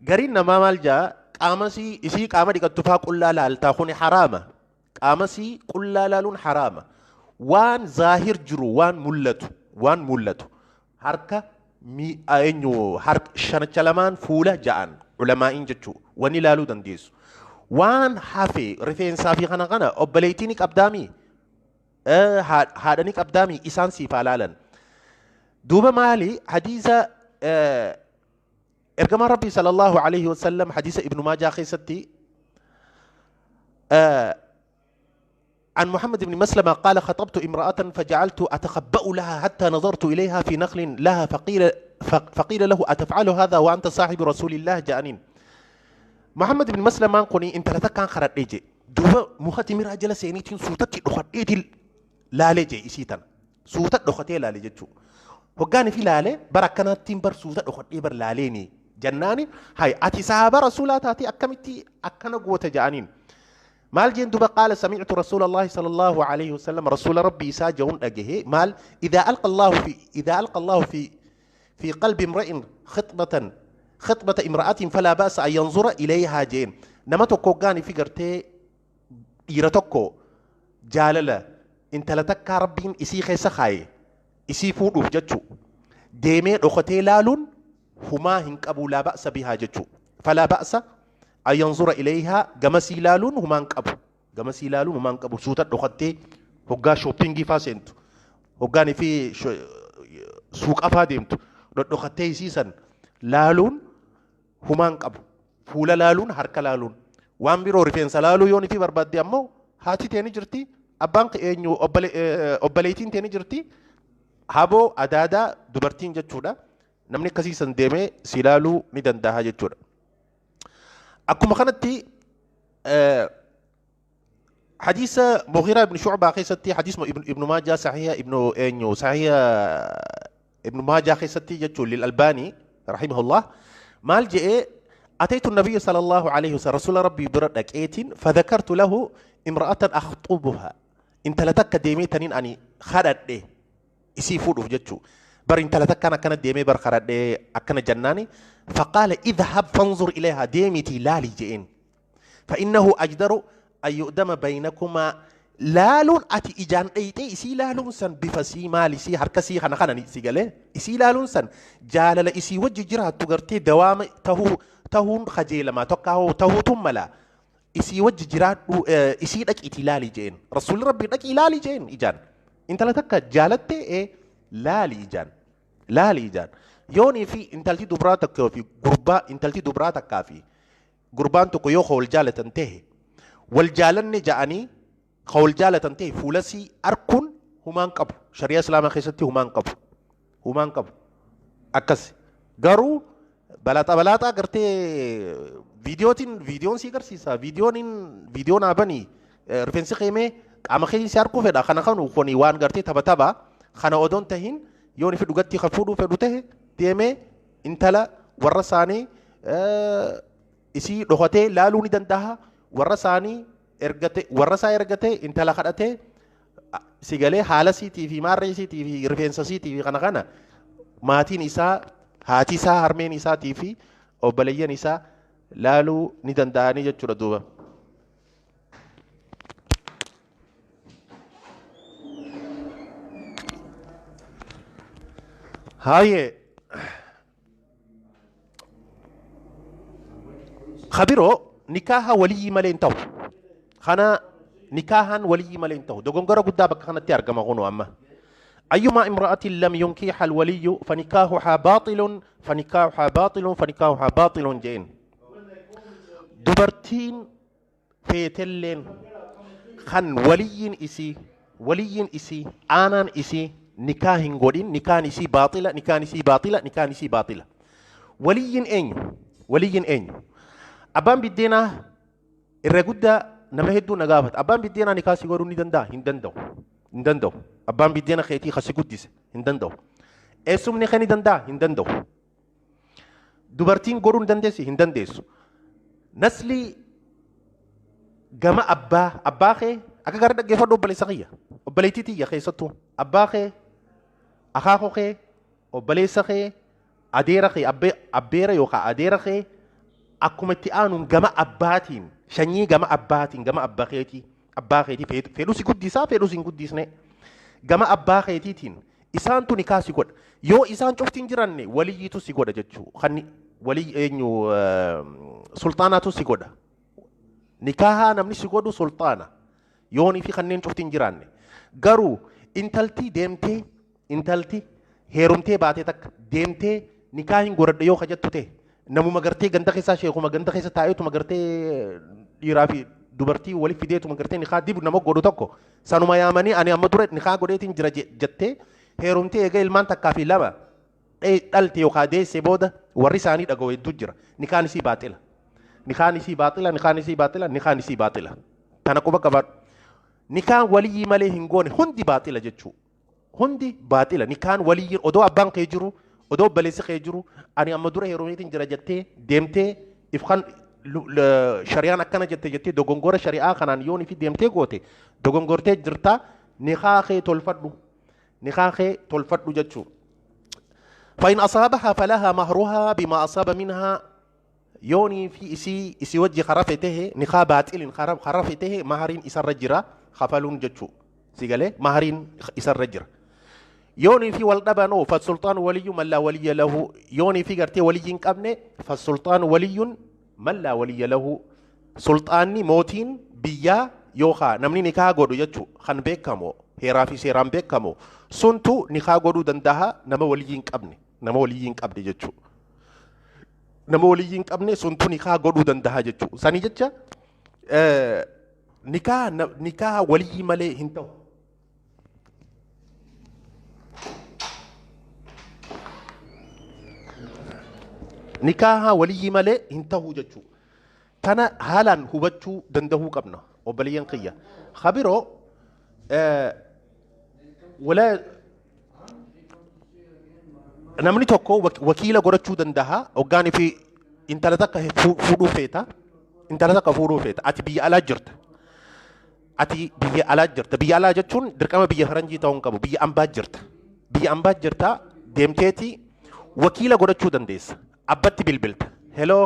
Gariin namaa maal jaa qaama isii qaama dhiqattu faa qullaa laaltaa kuni haraama. Qaama isii qullaa laaluun haraama. Waan zaahir jiru waan mul'atu harka eenyu harka shanacha lamaan fuula ja'an ulamaa'iin jechuu wanni laaluu dandeessu. Waan hafe rifeensaa fi kana kana obboleettii ni qabdaamii haadha ni qabdaamii isaan siif haa laalan. Duuba maali hadiisa ergamaan rabbii sallallahu alaihi wasallam hadiisa ibnu maajaa keessatti عن محمد بن مسلمة قال خطبت امرأة فجعلت أتخبأ لها حتى نظرت إليها في نخل لها فقيل له أتفعل هذا وأنت صاحب رسول الله جانين. محمد بن مسلمة قني انت لتكان خرد ايجي دوبا مختي مرا جلس سينيتين سوتك دخديتي لالجي إسيتان سوتك دخدي لالجي جو هقاني في لالي بركناتين بر سوتك دخدي بر لاليني جناني هاي أتي صحابة رسولات أتي أكمتي أكنا قوة جانين. مال جين دوبا قال سمعت رسول الله صلى الله عليه وسلم رسول ربي ساجون أجهه مال إذا ألقى الله في قلب امرئ خطبة امرأة فلا بأس أن ينظر إليها جين. نما توكو غاني في غرتي إيرتوكو جاللا انت لتكا ربين إسي خيسا خاي إسي فودوف جتشو ديمي رختي لالون هما هنكبو لا بأس بها جتشو فلا بأس أن ينظر إليها جمسي لالون هما هنكبو جمسي لالون هما هنكبو سوتا رختي هوغا شوبينغي فاسنتو هوغاني في سوق أفاديمتو رختي سيسن laaluun humaan qabu fuula laaluun harka laaluun waan biroo rifeensa laaluu yoon ifi barbaadde ammoo haati teeni jirti abbaan eenyu obboleettiin teeni jirti haboo adaadaa dubartiin jechuudha namni akkasiisan deemee si laaluu ni danda'a jechuudha. Akkuma kanatti حديث مغيرة بن شعبة خيستي حديث ابن ماجه صحيح ابن eenyu صحيح ابن ماجه خيستي جتشو للألباني رحمه الله مال جاء أتيت النبي صلى الله عليه وسلم رسول ربي برد أيتين فذكرت له امرأة أخطبها انت لتك ديمي تنين أني خرد إيه إسي فودو جتشو بر انت لتك أنا كانت ديمي بر خرد إيه أكن جناني فقال اذهب فانظر إليها ديمي تلالي جئين فإنه أجدر أن يؤدم بينكما Laaluun ati ijaan dheyxee isii laaluun san bifa sii maali sii harka sii kana kana si galee isii laaluun san jaalala isii wajji jiraattu gartee dawaama tahuu tahuun kajeelamaa tokko tahuutu mala isii wajji jiraadhu isii dhaqiitii laali jeen rasuulli rabbii dhaqii laali jeen ijaan intala takka jaalattee laali ijaan laali ijaan yoonii fi intalti dubraa takka fi gurbaa intalti dubraa takkaa fi gurbaan tokko yoo wal jaalatan ta'e wal jaalanne ja'anii wal jaalatan ta'e fuulasii arkuun humaan qabu shari'a islaamaa keessatti humaan qabu humaan qabu akkas garuu balaaxaa balaaxaa gartee viidiyootiin viidiyoon si agarsiisa viidiyoon viidiyoo naa banii rifeensi qeemee qaama keenya si arguu fedha kana kanu kuni waan gartee tapha tapha kana odoon tahin yoon ifi dhugatti kan fuudhuu fedhu tahe deemee intala warra isaanii isii dhokatee laaluu ni danda'a warra isaanii ergate warra isaa ergate intala kadhatee si galee haala siitii fi maarree siitii fi rifeensa siitii fi kana kana maatiin isaa haati isaa harmeen isaatii fi obboleeyyan isaa laaluu ni danda'anii jechuudha duuba. Haayee khabiroo nikaaha waliyyi malee hin ta'u. Kana nikaahaan waliyyi malee hin ta'u. Dogongora guddaa bakka kanatti argama kunu amma. أيما امرأة لم ينكحها الولي فنكاحها باطل فنكاحها باطل فنكاحها باطل جين. dubartiin feetelleen kan waliyyiin isii waliyyiin isii aanaan isii nikaa hin godhin nikaan isii baaxila nikaan isii baaxila nikaan isii baaxila. Waliyyiin eenyu? Waliyyiin eenyu? Abbaan biddeenaa irra guddaa nama hedduu na gaafata. Abbaan biddeenaa nikaa si godhuu ni danda'a? Hin danda'u. Hin danda'u. Abbaan biddeena keetii kasi guddise hin danda'u. Eessumni kee ni danda'a? Hin danda'u. Dubartiin godhuu ni dandeessi? Hin dandeessu. Nasli gama abbaa abbaa kee akka gaarii dhaggeeffadhu obboleessa kiyya obboleettii tiyya keessattuu abbaa kee akaakoo kee obboleessa kee adeera kee abbeera yookaan adeera kee akkuma itti aanuun gama abbaatiin sanyii gama abbaatiin gama abbaa keetii fedhuu si guddisaa fedhuu si hin guddisne gama abbaa keetiitiin isaantu nikaa si godha yoo isaan cufti hin jiranne waliyyiitu si godha jechuu kan walii eenyu sulxaanaatu si godha nikaahaa namni si godhu sulxaana yoonii fi kanneen cufti hin jiraanne garuu intalti deemtee intalti heerumtee baatee takka deemtee nikaa hin godhadhe yoo kajattu ta'e namuma gartee ganda keessaa sheekuma ganda keessa taa'eetuma gartee dhiiraa fi dubartii waliif fideetuma gartee nikaa dibu nama godhu tokko sanuma yaamanii ani amma dura nikaa godheetiin jira jettee heerumtee eega ilmaan takkaa fi lama dhalte yookaan deesse booda warri isaanii dhaga'u hedduu jira nikaan isii baaxila nikaan isii baaxila nikaan isii baaxila nikaan isii baaxila tana quba qabaadhu nikaan waliyyii malee hin goone hundi baaxila jechuu hundi baaxila nikaan waliyyiin odoo abbaan kee jiru odoo obboleessi kee jiru ani amma dura heerumeetiin jira jettee deemtee ifkan shari'aan akkana jette jettee dogongora shari'aa kanaan yoon fi deemtee goote dogongortee jirta nikaa kee tolfadhu nikaa kee tolfadhu jechuu. فإن أصابها فلها مهرها بما أصاب منها يوني في إسي إسي وجه خرافته نخا باطل خرافته مهرين إسر رجرة خفلون جتشو سيقالي مهرين إسر رجرة يوني في والدبنو فالسلطان ولي من لا ولي له يوني في قرتي ولي قبني فالسلطان ولي من لا ولي له سلطاني موتين بيا يوخا نمني نكا غودو جتشو خان بيكامو هيرا في سيران بيكامو سنتو نكا غودو دندها نما ولي قبني nama waliyyiin qabne jechuu nama waliyyiin qabne suntu nikaa godhuu danda'a jechuu sanii jecha nikaa waliyyii malee hin ta'u. Nikaa waliyyii malee hin ta'u jechuu tana haalaan hubachuu danda'uu qabna obboleeyyan kiyya khabiroo walaa namni tokko wakiila godhachuu danda'a hoggaanii fi intala takka fuudhuu feeta intala takka fuudhuu feeta ati biyya alaa jirta ati biyya alaa jirta biyya alaa jechuun dirqama biyya faranjii ta'uu hin qabu biyya ambaa jirta biyya ambaa jirta deemteeti wakiila godhachuu dandeessa abbatti bilbilta heloo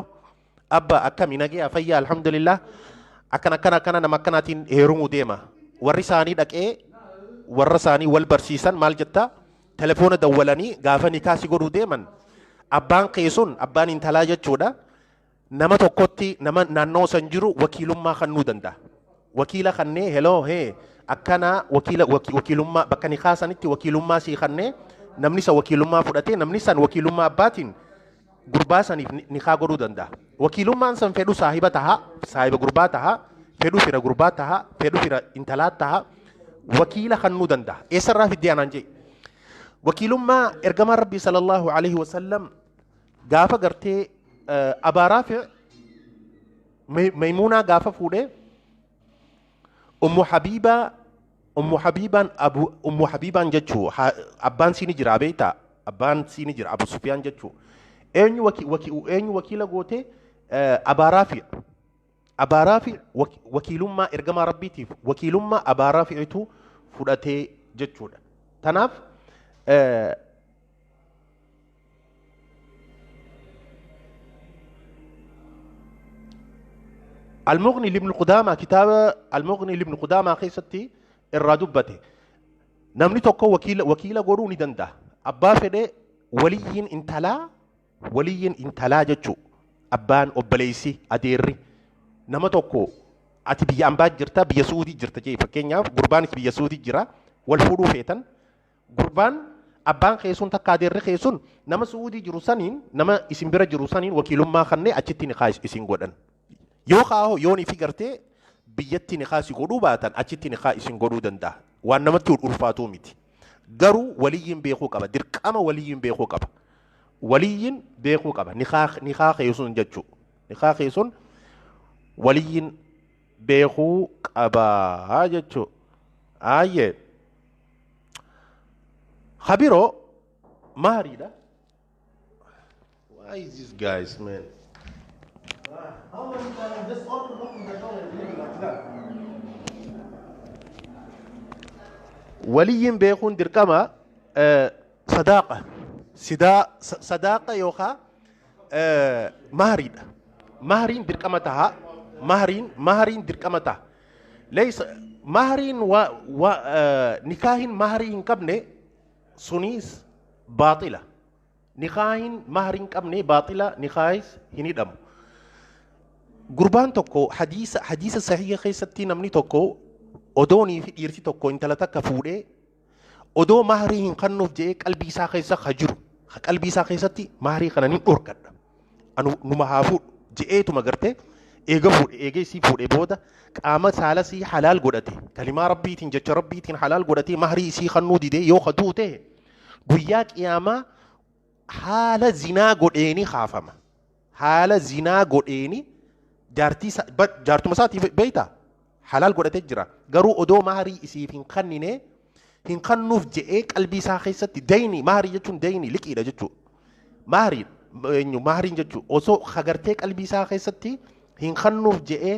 abba akkami nagee fayyaa alhamdulillah akkana akkana akkana nama akkanaatiin heerumuu deema Warri isaanii dhaqee warra isaanii wal barsiisan maal jettaa? Telefoona dawwalanii gaafa nikaa si godhuu deeman abbaan kee sun abbaan intalaa jechuudha. Nama tokkotti nama naannoo san jiru wakiilummaa kennuu danda'a. Wakiila kennee heloo hee akkana wakiila wakiilummaa bakka nikaa sanitti wakiilummaa sii kennee namni san wakiilummaa fudhatee namni san wakiilummaa abbaatiin gurbaa saniif nikaa godhuu danda'a. Wakiilummaan san fedhu saahiba taha, saahiba gurbaa taha, fedhu fira gurbaa taha, fedhu fira intalaa taha, wakiila kennuu danda'a. Eessarraa fiddee anaan jee? Wakiilummaa ergamaan Rabbii sallallahu alaihi wasallam gaafa gartee Abaa Raafi' Maymuunaa gaafa fuudhee Ummu Habiibaa Ummu Habiibaan Abu Ummu Habiibaan jechuu abbaan sii ni jira beektaa? Abbaan sii ni jira Abu Sufyaan jechuu. Eenyu waki waki eenyu wakiila gootee Abaa Raafi' Abaa Raafi' wakiilummaa ergamaa Rabbiitiif wakiilummaa Abaa Raafi'itu fudhatee jechuudha. Tanaaf Al-Mughni Ibn Qudaama kitaaba Al-Mughni Ibn Qudaama keessatti irraa dubbate. Namni tokko wakiila wakiila godhuu ni danda'a. Abbaa fedhe waliyyiin intalaa waliyyiin intalaa jechuu abbaan obboleessi adeerri nama tokko ati biyya ambaa jirta biyya Suudii jirta jee fakkeenyaaf gurbaanis biyya Suudii jira wal fuudhuu feetan gurbaan abbaan kee sun takka adeerri kee sun nama Suudii jiru saniin nama isin bira jiru saniin wakiilummaa kannee achitti nikaa isin godhan. Yoo kaa'oo yoon ifi gartee biyyatti nikaa si godhuu baatan achitti nikaa isin godhuu danda'a. Waan namatti ulfaatuu miti. Garuu waliyyiin beekuu qaba. Dirqama waliyyiin beekuu qaba. Waliyyiin beekuu qaba. Nikaa kee sun jechuu. Nikaa kee sun waliyyiin beekuu qaba jechuu. Aayyee. Habiroo maariidha. Why is this guys, man? How many times just open the door and leave like that? Waliyyiin beekuun dirqama sadaaqa. Sidaa sadaaqa yookaan mahariidha. Mahariin dirqama taha. Mahariin dirqama taha. Leessa mahariin wa wa nikaahin maharii hin qabne sunis baaxila. Nikaahin maharii hin qabne baaxila nikaahis hin hidhamu. Gurbaan tokko hadiisa sahiha keessatti namni tokko odoonii fi dhiirti tokko intala takka fuudhee odoo maharii hin kennuuf jedhee qalbii isaa keessa ka jiru qalbii isaa keessatti maharii kana nin dhorkadha. Anu numa haa fuudhu je'eetuma gartee eega fuudhe eega isii fuudhe booda qaama saala isii halaal godhate kalimaa rabbiitiin jecha rabbiitiin halaal godhatee maharii isii kennuu didee yoo ka du'u ta'e guyyaa qiyaamaa haala zinaa godheeni kaafama. Haala zinaa godheeni jaartii jaartuma isaatiif beektaa halaal godhatee jira garuu odoo maharii isiif hin kennine hin kennuuf je'ee qalbii isaa keessatti dayni maharii jechuun dayni liqiidha jechuudha. Maharii eenyu mahariin jechuudha osoo hagartee qalbii isaa keessatti hin kennuuf je'ee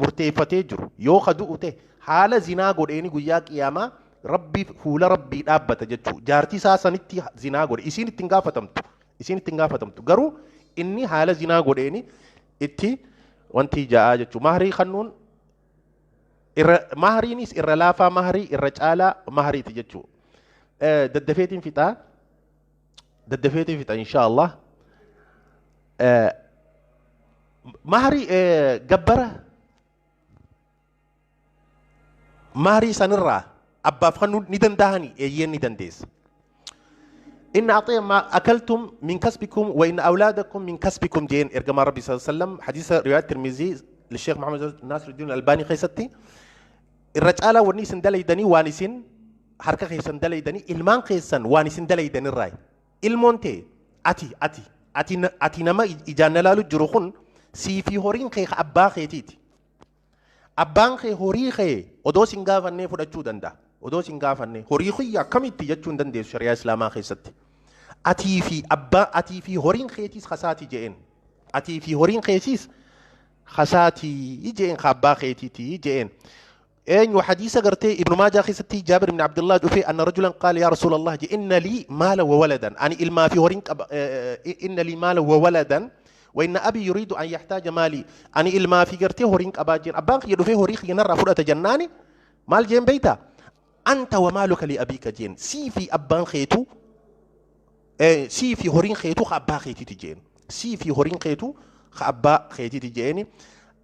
murteeffatee jiru yoo ka du'u ta'e haala zinaa godheeni guyyaa qiyaamaa rabbii fuula rabbii dhaabbata jechuudha. Jaartii isaa sanitti zinaa godhe isiin ittiin gaafatamtu isiin ittiin gaafatamtu garuu inni haala zinaa godheeni itti wanti ja'aa jechuudha. Maharii kennuun irra mahariinis irra laafaa maharii irra caalaa mahariiti jechuudha. Daddafeetiin fixaa daddafeetiin fixa inshaallah. Maharii gabbara maharii sanirraa abbaaf kennuu ni danda'anii eeyyeen ni dandeessa. إن أعطي ما أكلتم من كسبكم وإن أولادكم من كسبكم جين إرجما ربي صلى الله عليه وسلم حديث رواية الترمذي للشيخ محمد ناصر الدين الألباني خيستي الرجالة ونيسن دليدني وانسين حركة خيسن دليدني إلمان خيسن وانسن دليدني الراي المونتي أتي أتي أتي أتي نما إجانا لالو جروخون سي في هورين خي أبا خيتيتي أبان خي هوري خي ودو سنغافني فدچو دندا odoo sin gaafanne horii kiyya akkamitti jechuun dandeessu shari'aa islaamaa keessatti. Atii fi abbaa atii fi horiin keetiis kasaatii je'een. Atii fi horiin keetiis kasaatii je'een ka abbaa keetiitii je'een. Eenyu hadiisa gartee Ibnu Maajaa keessatti Jaabir ibn Abdullah dhufe anna rajulan qaala yaa Rasuulallah je inna lii maala wa waladan ani ilmaa fi horiin qaba inna lii maala wa waladan wa inna abii yuriidu an yaxtaaja maalii ani ilmaa fi gartee horiin qabaa jeen abbaan kiyya dhufee horii kiyya narraa fudhata jennaani Maal jeen beeyta? Anta wa maaluka li abiika jeen. Sii fi abbaan keetu, sii fi horiin keetu ka abbaa keetiiti jeen. Sii fi horiin keetu ka abbaa keetiiti jeeni.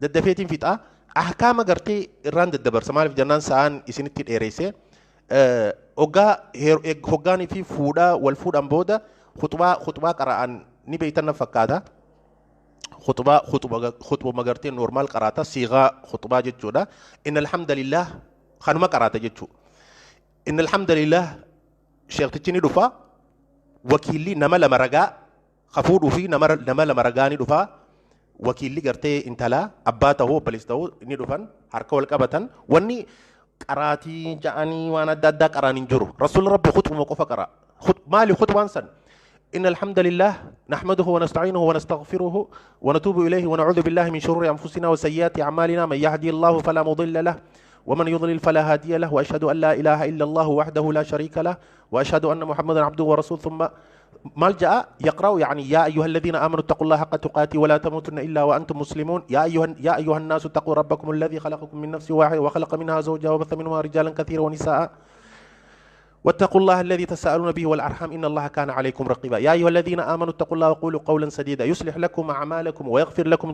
Daddafeetiin fixaa. Ahkaama gartee irraan daddabarsa. Maaliif jennaan sa'aan isinitti dheeresse. Hoggaa hoggaanii fi fuudhaa wal fuudhan booda khutbaa qara'an ni beeytan na fakkaata. Khutbaa khutbuma gartee normal qaraata, siigaa khutbaa jechuudha. Inna alhamdulillah kanuma qaraata jechuudha. Inna alhamdulillah sheektichi ni dhufa. Wakiilli nama lama ragaa ka fuudhuu fi nama lama ragaa ni dhufa. Wakiilli gartee intalaa abbaa ta'uu obboleessa ta'uu ni dhufan, harka wal qabatan. Wanni qaraatii ja'anii waan adda addaa qaraan hin jiru. Rasuulli Rabbi khutbuma qofa qara. Maali khutbaan san? إن الحمد لله نحمده ونستعينه ونستغفره ونتوب إليه ونعوذ بالله من شرور أنفسنا وسيئات أعمالنا، من يهدي الله فلا مضل له ومن يضلل فلا هادي له، وأشهد أن لا إله إلا الله وحده لا شريك له، وأشهد أن محمدا عبده ورسوله. ثم ملجأ يقرأ يعني يا أيها الذين آمنوا اتقوا الله حق تقاته ولا تموتن إلا وأنتم مسلمون، يا أيها الناس اتقوا ربكم الذي خلقكم من نفس واحدة وخلق منها زوجها وبث منهما رجالا كثيرا ونساء، واتقوا الله الذي تساءلون به والأرحام إن الله كان عليكم رقيبا، يا أيها الذين آمنوا اتقوا الله وقولوا قولا سديدا يصلح لكم أعمالكم ويغفر لكم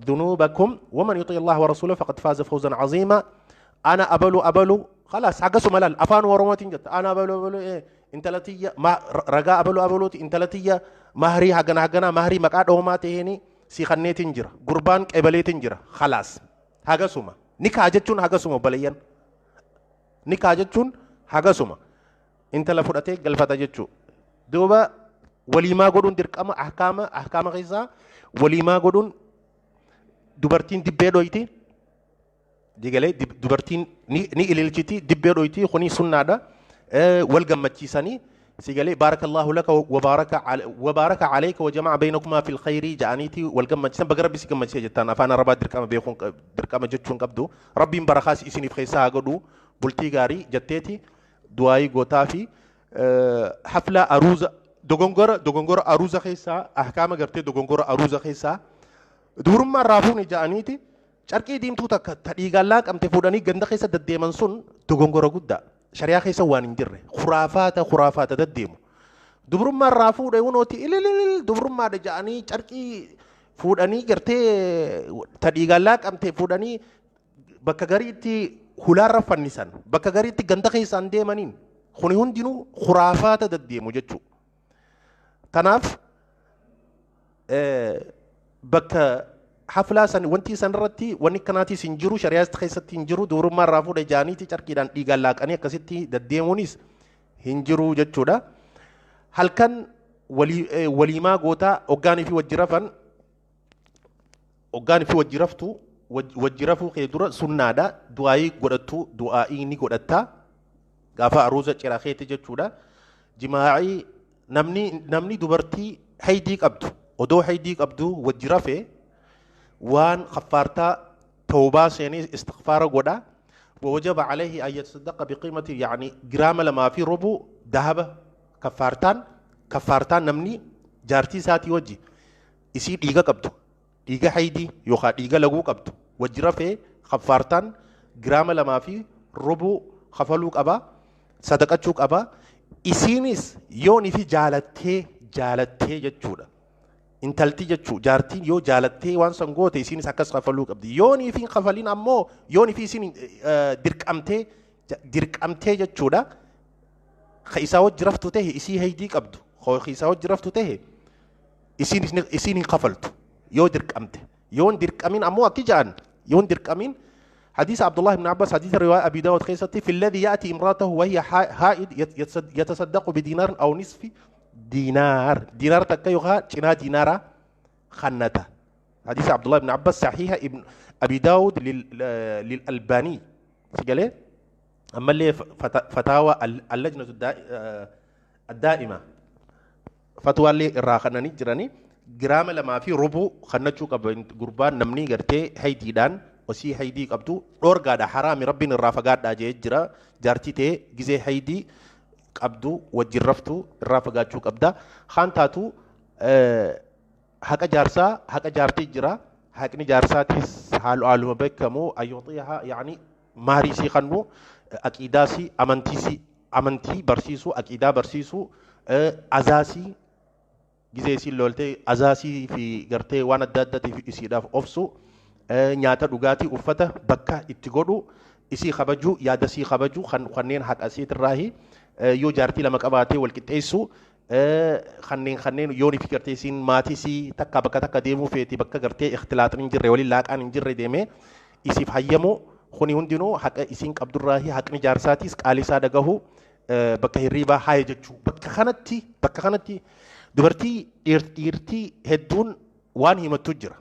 ذنوبكم ومن يطع الله ورسوله فقد فاز فوزا عظيما. أنا أبلو أبلو خلاص عقصوا ملل أفان ورموتين جت أنا أبلو أبلو إيه انتلتية ما رجاء أبلو أبلو انتلتية مهري هجنا هجنا مهري مقعد أو ما تهني سيخنيتين جرا قربان قبليتين جرا خلاص هجسوما نكاجتون هجسوما بليان نكاجتون hagasuma intala fudhatee galfata jechuu. Duuba waliimaa godhuun dirqama ahkaama keessaa waliimaa godhuun dubartiin dibbee dhoyti digalee dubartiin ni ililchiti dibbee dhoyti kuni sunnaadha. Wal gammachiisanii sigalee baarakallahu laka wa baaraka alayka wa jama'a baynakumaa fil khayri ja'aniiti wal gammachiisan baga rabbi si gammachiise jettaan afaan arabaa dirqama beekuun dirqama jechuun qabdu rabbiin barakaas isiniif keessaa haa godhu bultii gaarii jetteeti du'aayii gootaa fi hafla aruuza dogongora aruuza keessaa ahkaama gartee dogongora aruuza keessaa dubrummaa irraa fuune ja'aniiti carqii diimtuu takka ta dhiigaan laaqamte fuudhanii ganda keessa deddeeman sun dogongora guddaa shari'aa keessa waan hin jirre khuraafaata deddeemu dubrummaa irraa fuudhe hunooti ililil dubrummaadha ja'anii carqii fuudhanii gartee ta dhiigaan laaqamte fuudhanii bakka gariitti hulaarra fannisan bakka gariitti ganda keessaan deemaniin kuni hundinuu khuraafaata deddeemu jechuu. Kanaaf bakka haflaa san wanti san irratti wanni kanaatis hin jiru shari'aa keessatti hin jiru dubrummaa irraa fuudhe jaaniiti carqiidhaan dhiigaan laaqanii akkasitti deddeemuunis hin jiru jechuudha. Halkan waliimaa gootaa hoggaanii fi wajji rafan hoggaanii fi wajji raftu wajji rafuu kee dura sunnaadha. Du'aayii godhattu du'aayii ni godhatta gaafa aruuza ciraa keetti jechuudha. Jimaa'ii namni dubartii haydii qabdu odoo haydii qabdu wajji rafee waan kaffaartaa tawbaa seenee istighfaara godha. ووجب عليه أن يتصدق بقيمة يعني جرام لما في ربع ذهب كفارتان نمني جارتي ساتي وجي يصير إيجا قبضو إيجا حيدي يوخا إيجا لغو قبضو وجرفه خفارتان جرام لما في ربع خفلوك أبا صدقتشوك أبا إسينيس يوني في جالته جتشودا intalti jechuu jaartiin yoo jaalattee waan san goote isinis akkas kafaluu qabdi. Yoonii fi kafaliin ammoo yoonii fi isin dirqamtee jechuudha. Ka isaa wajji raftu tahe isii haydii qabdu. Ka isaa wajji raftu tahe isiin hin kafaltu yoo dirqamte. Yoon dirqamin ammoo akki ja'an yoon dirqamin حديث عبد الله بن عباس حديث رواية أبي داود خيستي في الذي يأتي امرأته وهي حائض يتصدق بدينار أو نصف دينار دينار تكيوها تشنا دينارا خنته. حديث عبد الله بن عباس صحيح ابن أبي داود للألباني سجله. أما اللي فتاوى اللجنة الدائمة فتوى اللي راخنني جراني جرام لما في ربو خنتشو قبل قربان نمني قرتي هيديدان وسي هيدي قبتو أورجا حرامي ربي الرافقات دا جرا جارتي تي جزي هيدي قبدو وجرفتو الرافقات شو قبدا خان تاتو حق جارسا حق جارتي جرا حقني جارسا تيس حالو آلو بكمو أيوطيها يعني Maarii sii kannu, aqiidaasii, amantiisii, amantii barsiisuu, aqiidaa barsiisuu, azaasii gizee isiin loltee azaasii fi gartee waan adda addaatiif isiidhaaf obsu, nyaata, dhugaatii, uffata, bakka itti godhu, isii kabajuu, yaada isii kabajuu, kanneen haqa isiitirraahi. Yoo jaartii lama qabaatee wal qixxeessuu, kanneen yoon fi gartee isiin maatii isii takka bakka takka deemuu feeti, bakka gartee ikhtilaaxin hin jirre, waliin laaqaan hin jirre deemee isiif hayyamuu, kuni hundinuu haqa isiin qabdurraahi. Haqni jaarsaatiis qaalii isaa dhagahu, bakka hirriibaa haaya jechuu. Bakka kanatti dubartii dhiirtii hedduun waan himattu jira.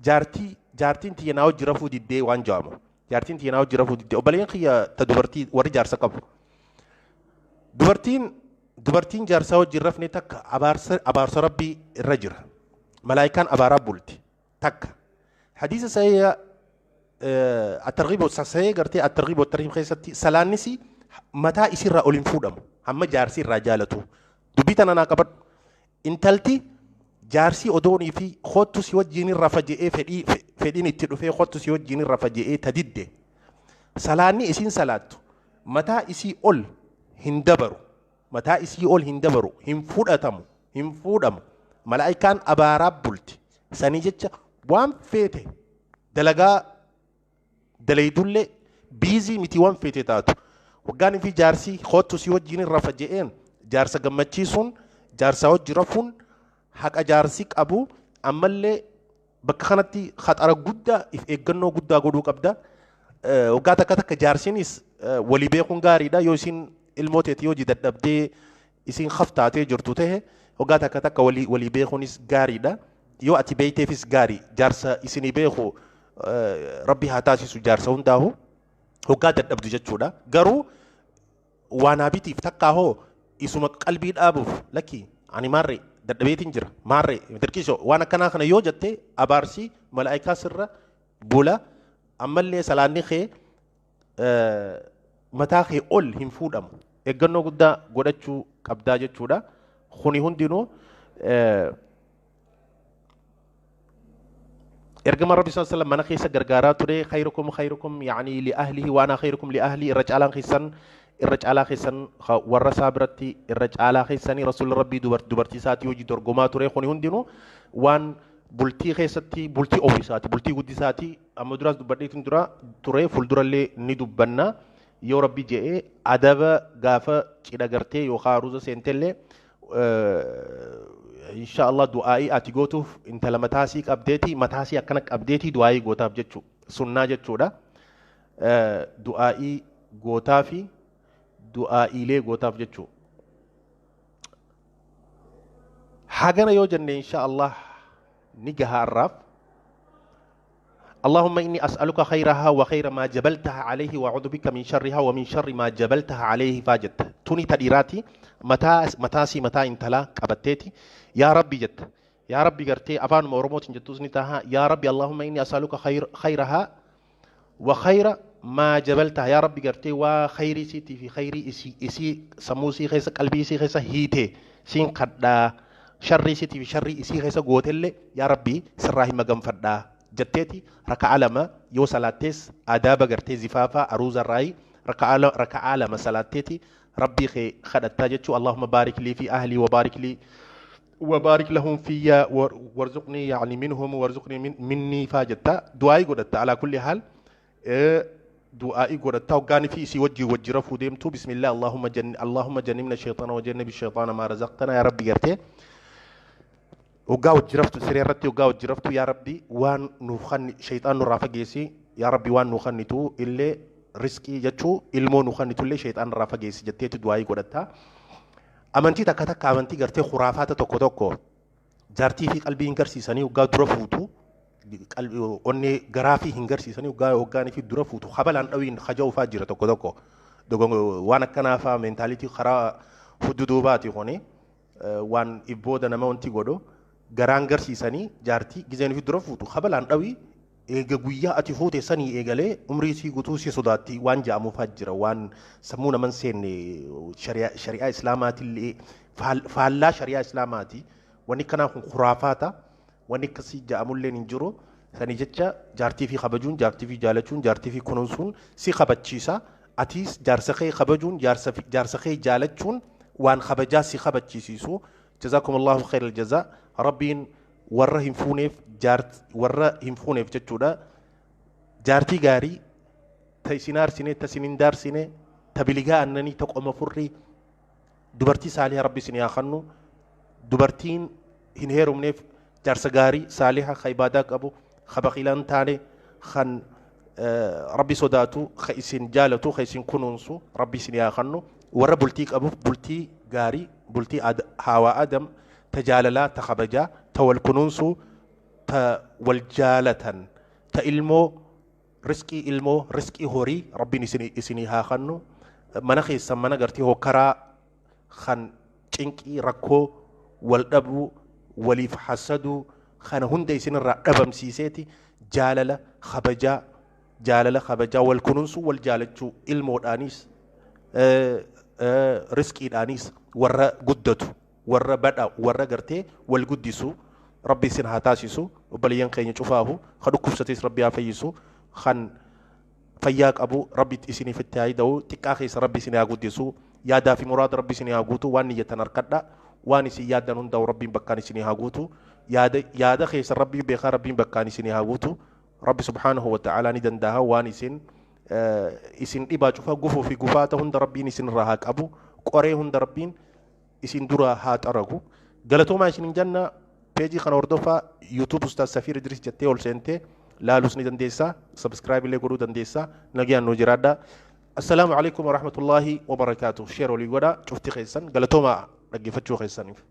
Jaartiin tiyya naa hojii rafuu diddee waan jedhamu. Jaartiin tiyya naa hojii rafuu diddee. Obboleen kiyya ta dubartii, warri jaarsa qabu. Dubartiin jaarsaa hojii rafne takka abaarsa rabbii irra jira. Malaayikaan abaaraa bulti takka. Hadiisa sahiha الترغيب sahih gartee الترغيب والترهيب keessatti salaannisi mataa isirraa ol hin fuudhamu hamma jaarsi irraa jaalatu. Dubbii tana naa qabadhu. Intalti jaarsii odoonii fi kottu si wajjin rafa je'ee fedhiin itti dhufee kottu si wajjin rafa je'ee tadidde. Salaanni isiin salaattu mataa isii ol hin dabaru. Mataa isii ol hin dabaru. Hin fudhatamu. Hin fuudhamu. Malaayikaan abaaraa bulti. Sanii jecha waan feete dalagaa dalaydullee biizii miti waan feete taatu. Waggaan fi jaarsii kottu si wajjin rafa je'een jaarsa gammachiisuun, jaarsa hojii rafuun haqa jaarsi qabu. Ammallee bakka kanatti khaxara guddaa if eeggannoo guddaa godhuu qabda. Waggaa takka takka jaarsinis walii beekuun gaariidha. Yoo isin ilmoo teetii hojii dadhabdee isin haftaatee jirtu ta'e, waggaa takka takka walii beekuunis gaariidha. Yoo ati beeyteefis gaarii, jaarsa isinii beeku rabbi haa taasisu jaarsa hundaahu, waggaa dadhabdu jechuudha. Garuu waan habitiif takkaa hoo isuma qalbii dhaabuuf, lakki ani maarree dadhabeetiin jira, maarree dirqisoo waan akkanaa kana yoo jette, abaarsi malaayikaa sirra bula. Ammallee salaanni kee mataa kee ol hin fuudhamu. Eeggannoo guddaa godhachuu qabdaa jechuudha. Kuni hundinuu ergama rabbi sallallahu alaihi wasallam mana keessa gargaaraa ture. خيركم خيركم يعني لأهله وأنا خيركم لأهلي. Irra caalaan keessan irra caalaa keessan warra isaa biratti irra caalaa keessanii. Rasuulli rabbii dubartii isaatii hojii dorgomaa ture. Kuni hundinuu waan bultii keessatti bultii ofiisaati, bultii guddisaati. Amma duraas dubbadheetiin dura ture, fuuldurallee ni dubbanna yoo rabbi je'ee. Adaba gaafa cidha gartee yookaan aruuza seentellee, insha Allah, du'aa'ii ati gootuuf intala mataasii qabdeeti, mataasii akkana qabdeeti du'aa'ii gootaaf jechuu, sunnaa jechuudha. Du'aa'ii gootaa fi du'aa'iilee gootaaf jechuu. Hagana yoo jenne, insha Allah, ni gahaa har'aaf. اللهم إني أسألك خيرها وخير ما جبلتها عليه وأعوذ بك من شرها ومن شر ما جبلتها عليه فاجت. توني تديراتي متى متاسي متى انتلا قبتيتي يا ربي جت يا ربي قرتي أفان مورموت جتوزني تاها يا ربي. اللهم إني أسألك خيرها وخير ما جبلتها. يا ربي قرتي وخيري سيتي في خيري إسي إسي سموسي خيس قلبي سي خيس هيتي سين قدا شري سيتي في شري إسي خيس قوتلي يا ربي سراهي مقام فردا jetteeti raka'a lama yoo salaattees, adaaba gartee zifaafa aruuza irraayi raka'aa lama salaatteeti rabbii kee kadhattaa jechuu. اللهم بارك لي في أهلي وبارك لي وبارك لهم فيا وارزقني يعني منهم وارزقني مني فاجتا دعائي godhatta. على كل حال du'aa'ii godhatta. Hoggaani fi isii wajjii wajji rafuu deemtu, بسم الله اللهم جنبنا الشيطان وجنب الشيطان ما رزقتنا. يا ربي gartee hoggaa wajji raftu, siree irratti hoggaa wajji raftu, yaa rabbi waan nuuf kanni shayxaan nurraa fageessi, yaa rabbi waan nuu kannitu illee riskii jechuu, ilmoo nuu kannitu illee shayxaan nurraa fageessi jetteetu du'aa'ii godhatta. Amantii takka takka, amantii gartee khuraafaata tokko tokko, jaartii fi qalbii hin garsiisanii hoggaa dura fuutu, onnee garaa fi hin garsiisanii hoggaa hoggaanii fi dura fuutu, habalaan dhawiin haja'uufaa jira tokko tokko. Waan akkanaafaa mentality karaa hudduduubaati kuni waan ibbooda nama wanti godhu. Garaan garsiisanii jaartii gizeen fi dura fuutu habalaan dhawii, eega guyyaa ati fuute sanii eegalee umrii sii guutuu si sodaatti waan ja'amuufaa jira. Waan sammuu naman seenne, shari'aa islaamaatillee faallaa shari'aa islaamaati. Wanni kanaa kun khuraafaata, wanni akkasii ja'amulleen hin jiru. Sanii jecha jaartii fi kabajuun, jaartii fi jaalachuun, jaartii fi kunuunsuun si kabachiisa. Atiis jaarsa kee kabajuun, jaarsa kee jaalachuun waan kabajaa si kabachiisiisu. جزاكم الله خير الجزاء. Rabbiin warra hin fuuneef, warra hin fuuneef jechuudha, jaartii gaarii ta isin aarsine, ta isin hin daarsine, ta biligaa aannanii, ta qoma furrii, dubartii saaliha Rabbi isin haa kennu. Dubartiin hin heerumneef jaarsa gaarii saaliha, ka ibaadaa qabu, ka baqiilaa hin taane, kan Rabbi sodaatu, ka isin jaalatu, ka isin kunuunsu Rabbi isin haa kennu. Warra bultii qabuuf bultii gaarii, bultii haawaa Adam, ta jaalalaa, ta kabajaa, ta wal kunuunsuu, ta wal jaalatan, ta ilmoo, riskii ilmoo, riskii horii Rabbiin isinii haa kennu. Mana keessan mana gartii hokkaraa kan cinqii, rakkoo, wal dhabuu, waliif hasaduu kana hunda isinirraa dhabamsiiseeti jaalala kabajaa, jaalala kabajaa, wal kunuunsuu, wal jaalachuu, ilmoodhaanis riskiidhaanis warra guddatu, warra badha, warra gartee wal guddisu Rabbi isin haa taasisu. Obboleeyyan keenya cufaahu ka dhukkubsates Rabbi haa fayyisu, kan fayyaa qabu Rabbi isiniif itti haa hida'u, xiqqaa keessa Rabbi isin haa guddisu, yaadaa fi muraada Rabbi isin haa guutu. Waan niyyatan harkadha, waan isin yaaddan hundaa'u Rabbiin bakkaan isinii haa guutu. Yaada yaada keessa Rabbiin beekaa, Rabbiin bakkaan isinii haa guutu. Rabbi سبحانه وتعالى ni danda'a. Waan isin dhibaa cufa, gufuu fi gufaata hunda Rabbiin isin irraa haa qabu, qoree hunda Rabbiin isin dura haa xaragu. Galatoomaa isin janna. Peejii kana hordofaa. YouTube Ustaaz Safiir Idris jettee ol seentee laaluus ni dandeessaa, subscribe illee godhuu dandeessaa. Nagayaan nuu jiraadhaa. السلام عليكم ورحمة الله وبركاته. Share walii godhaa cufti keessan. Galatoomaa dhaggeeffachuu keessaniif.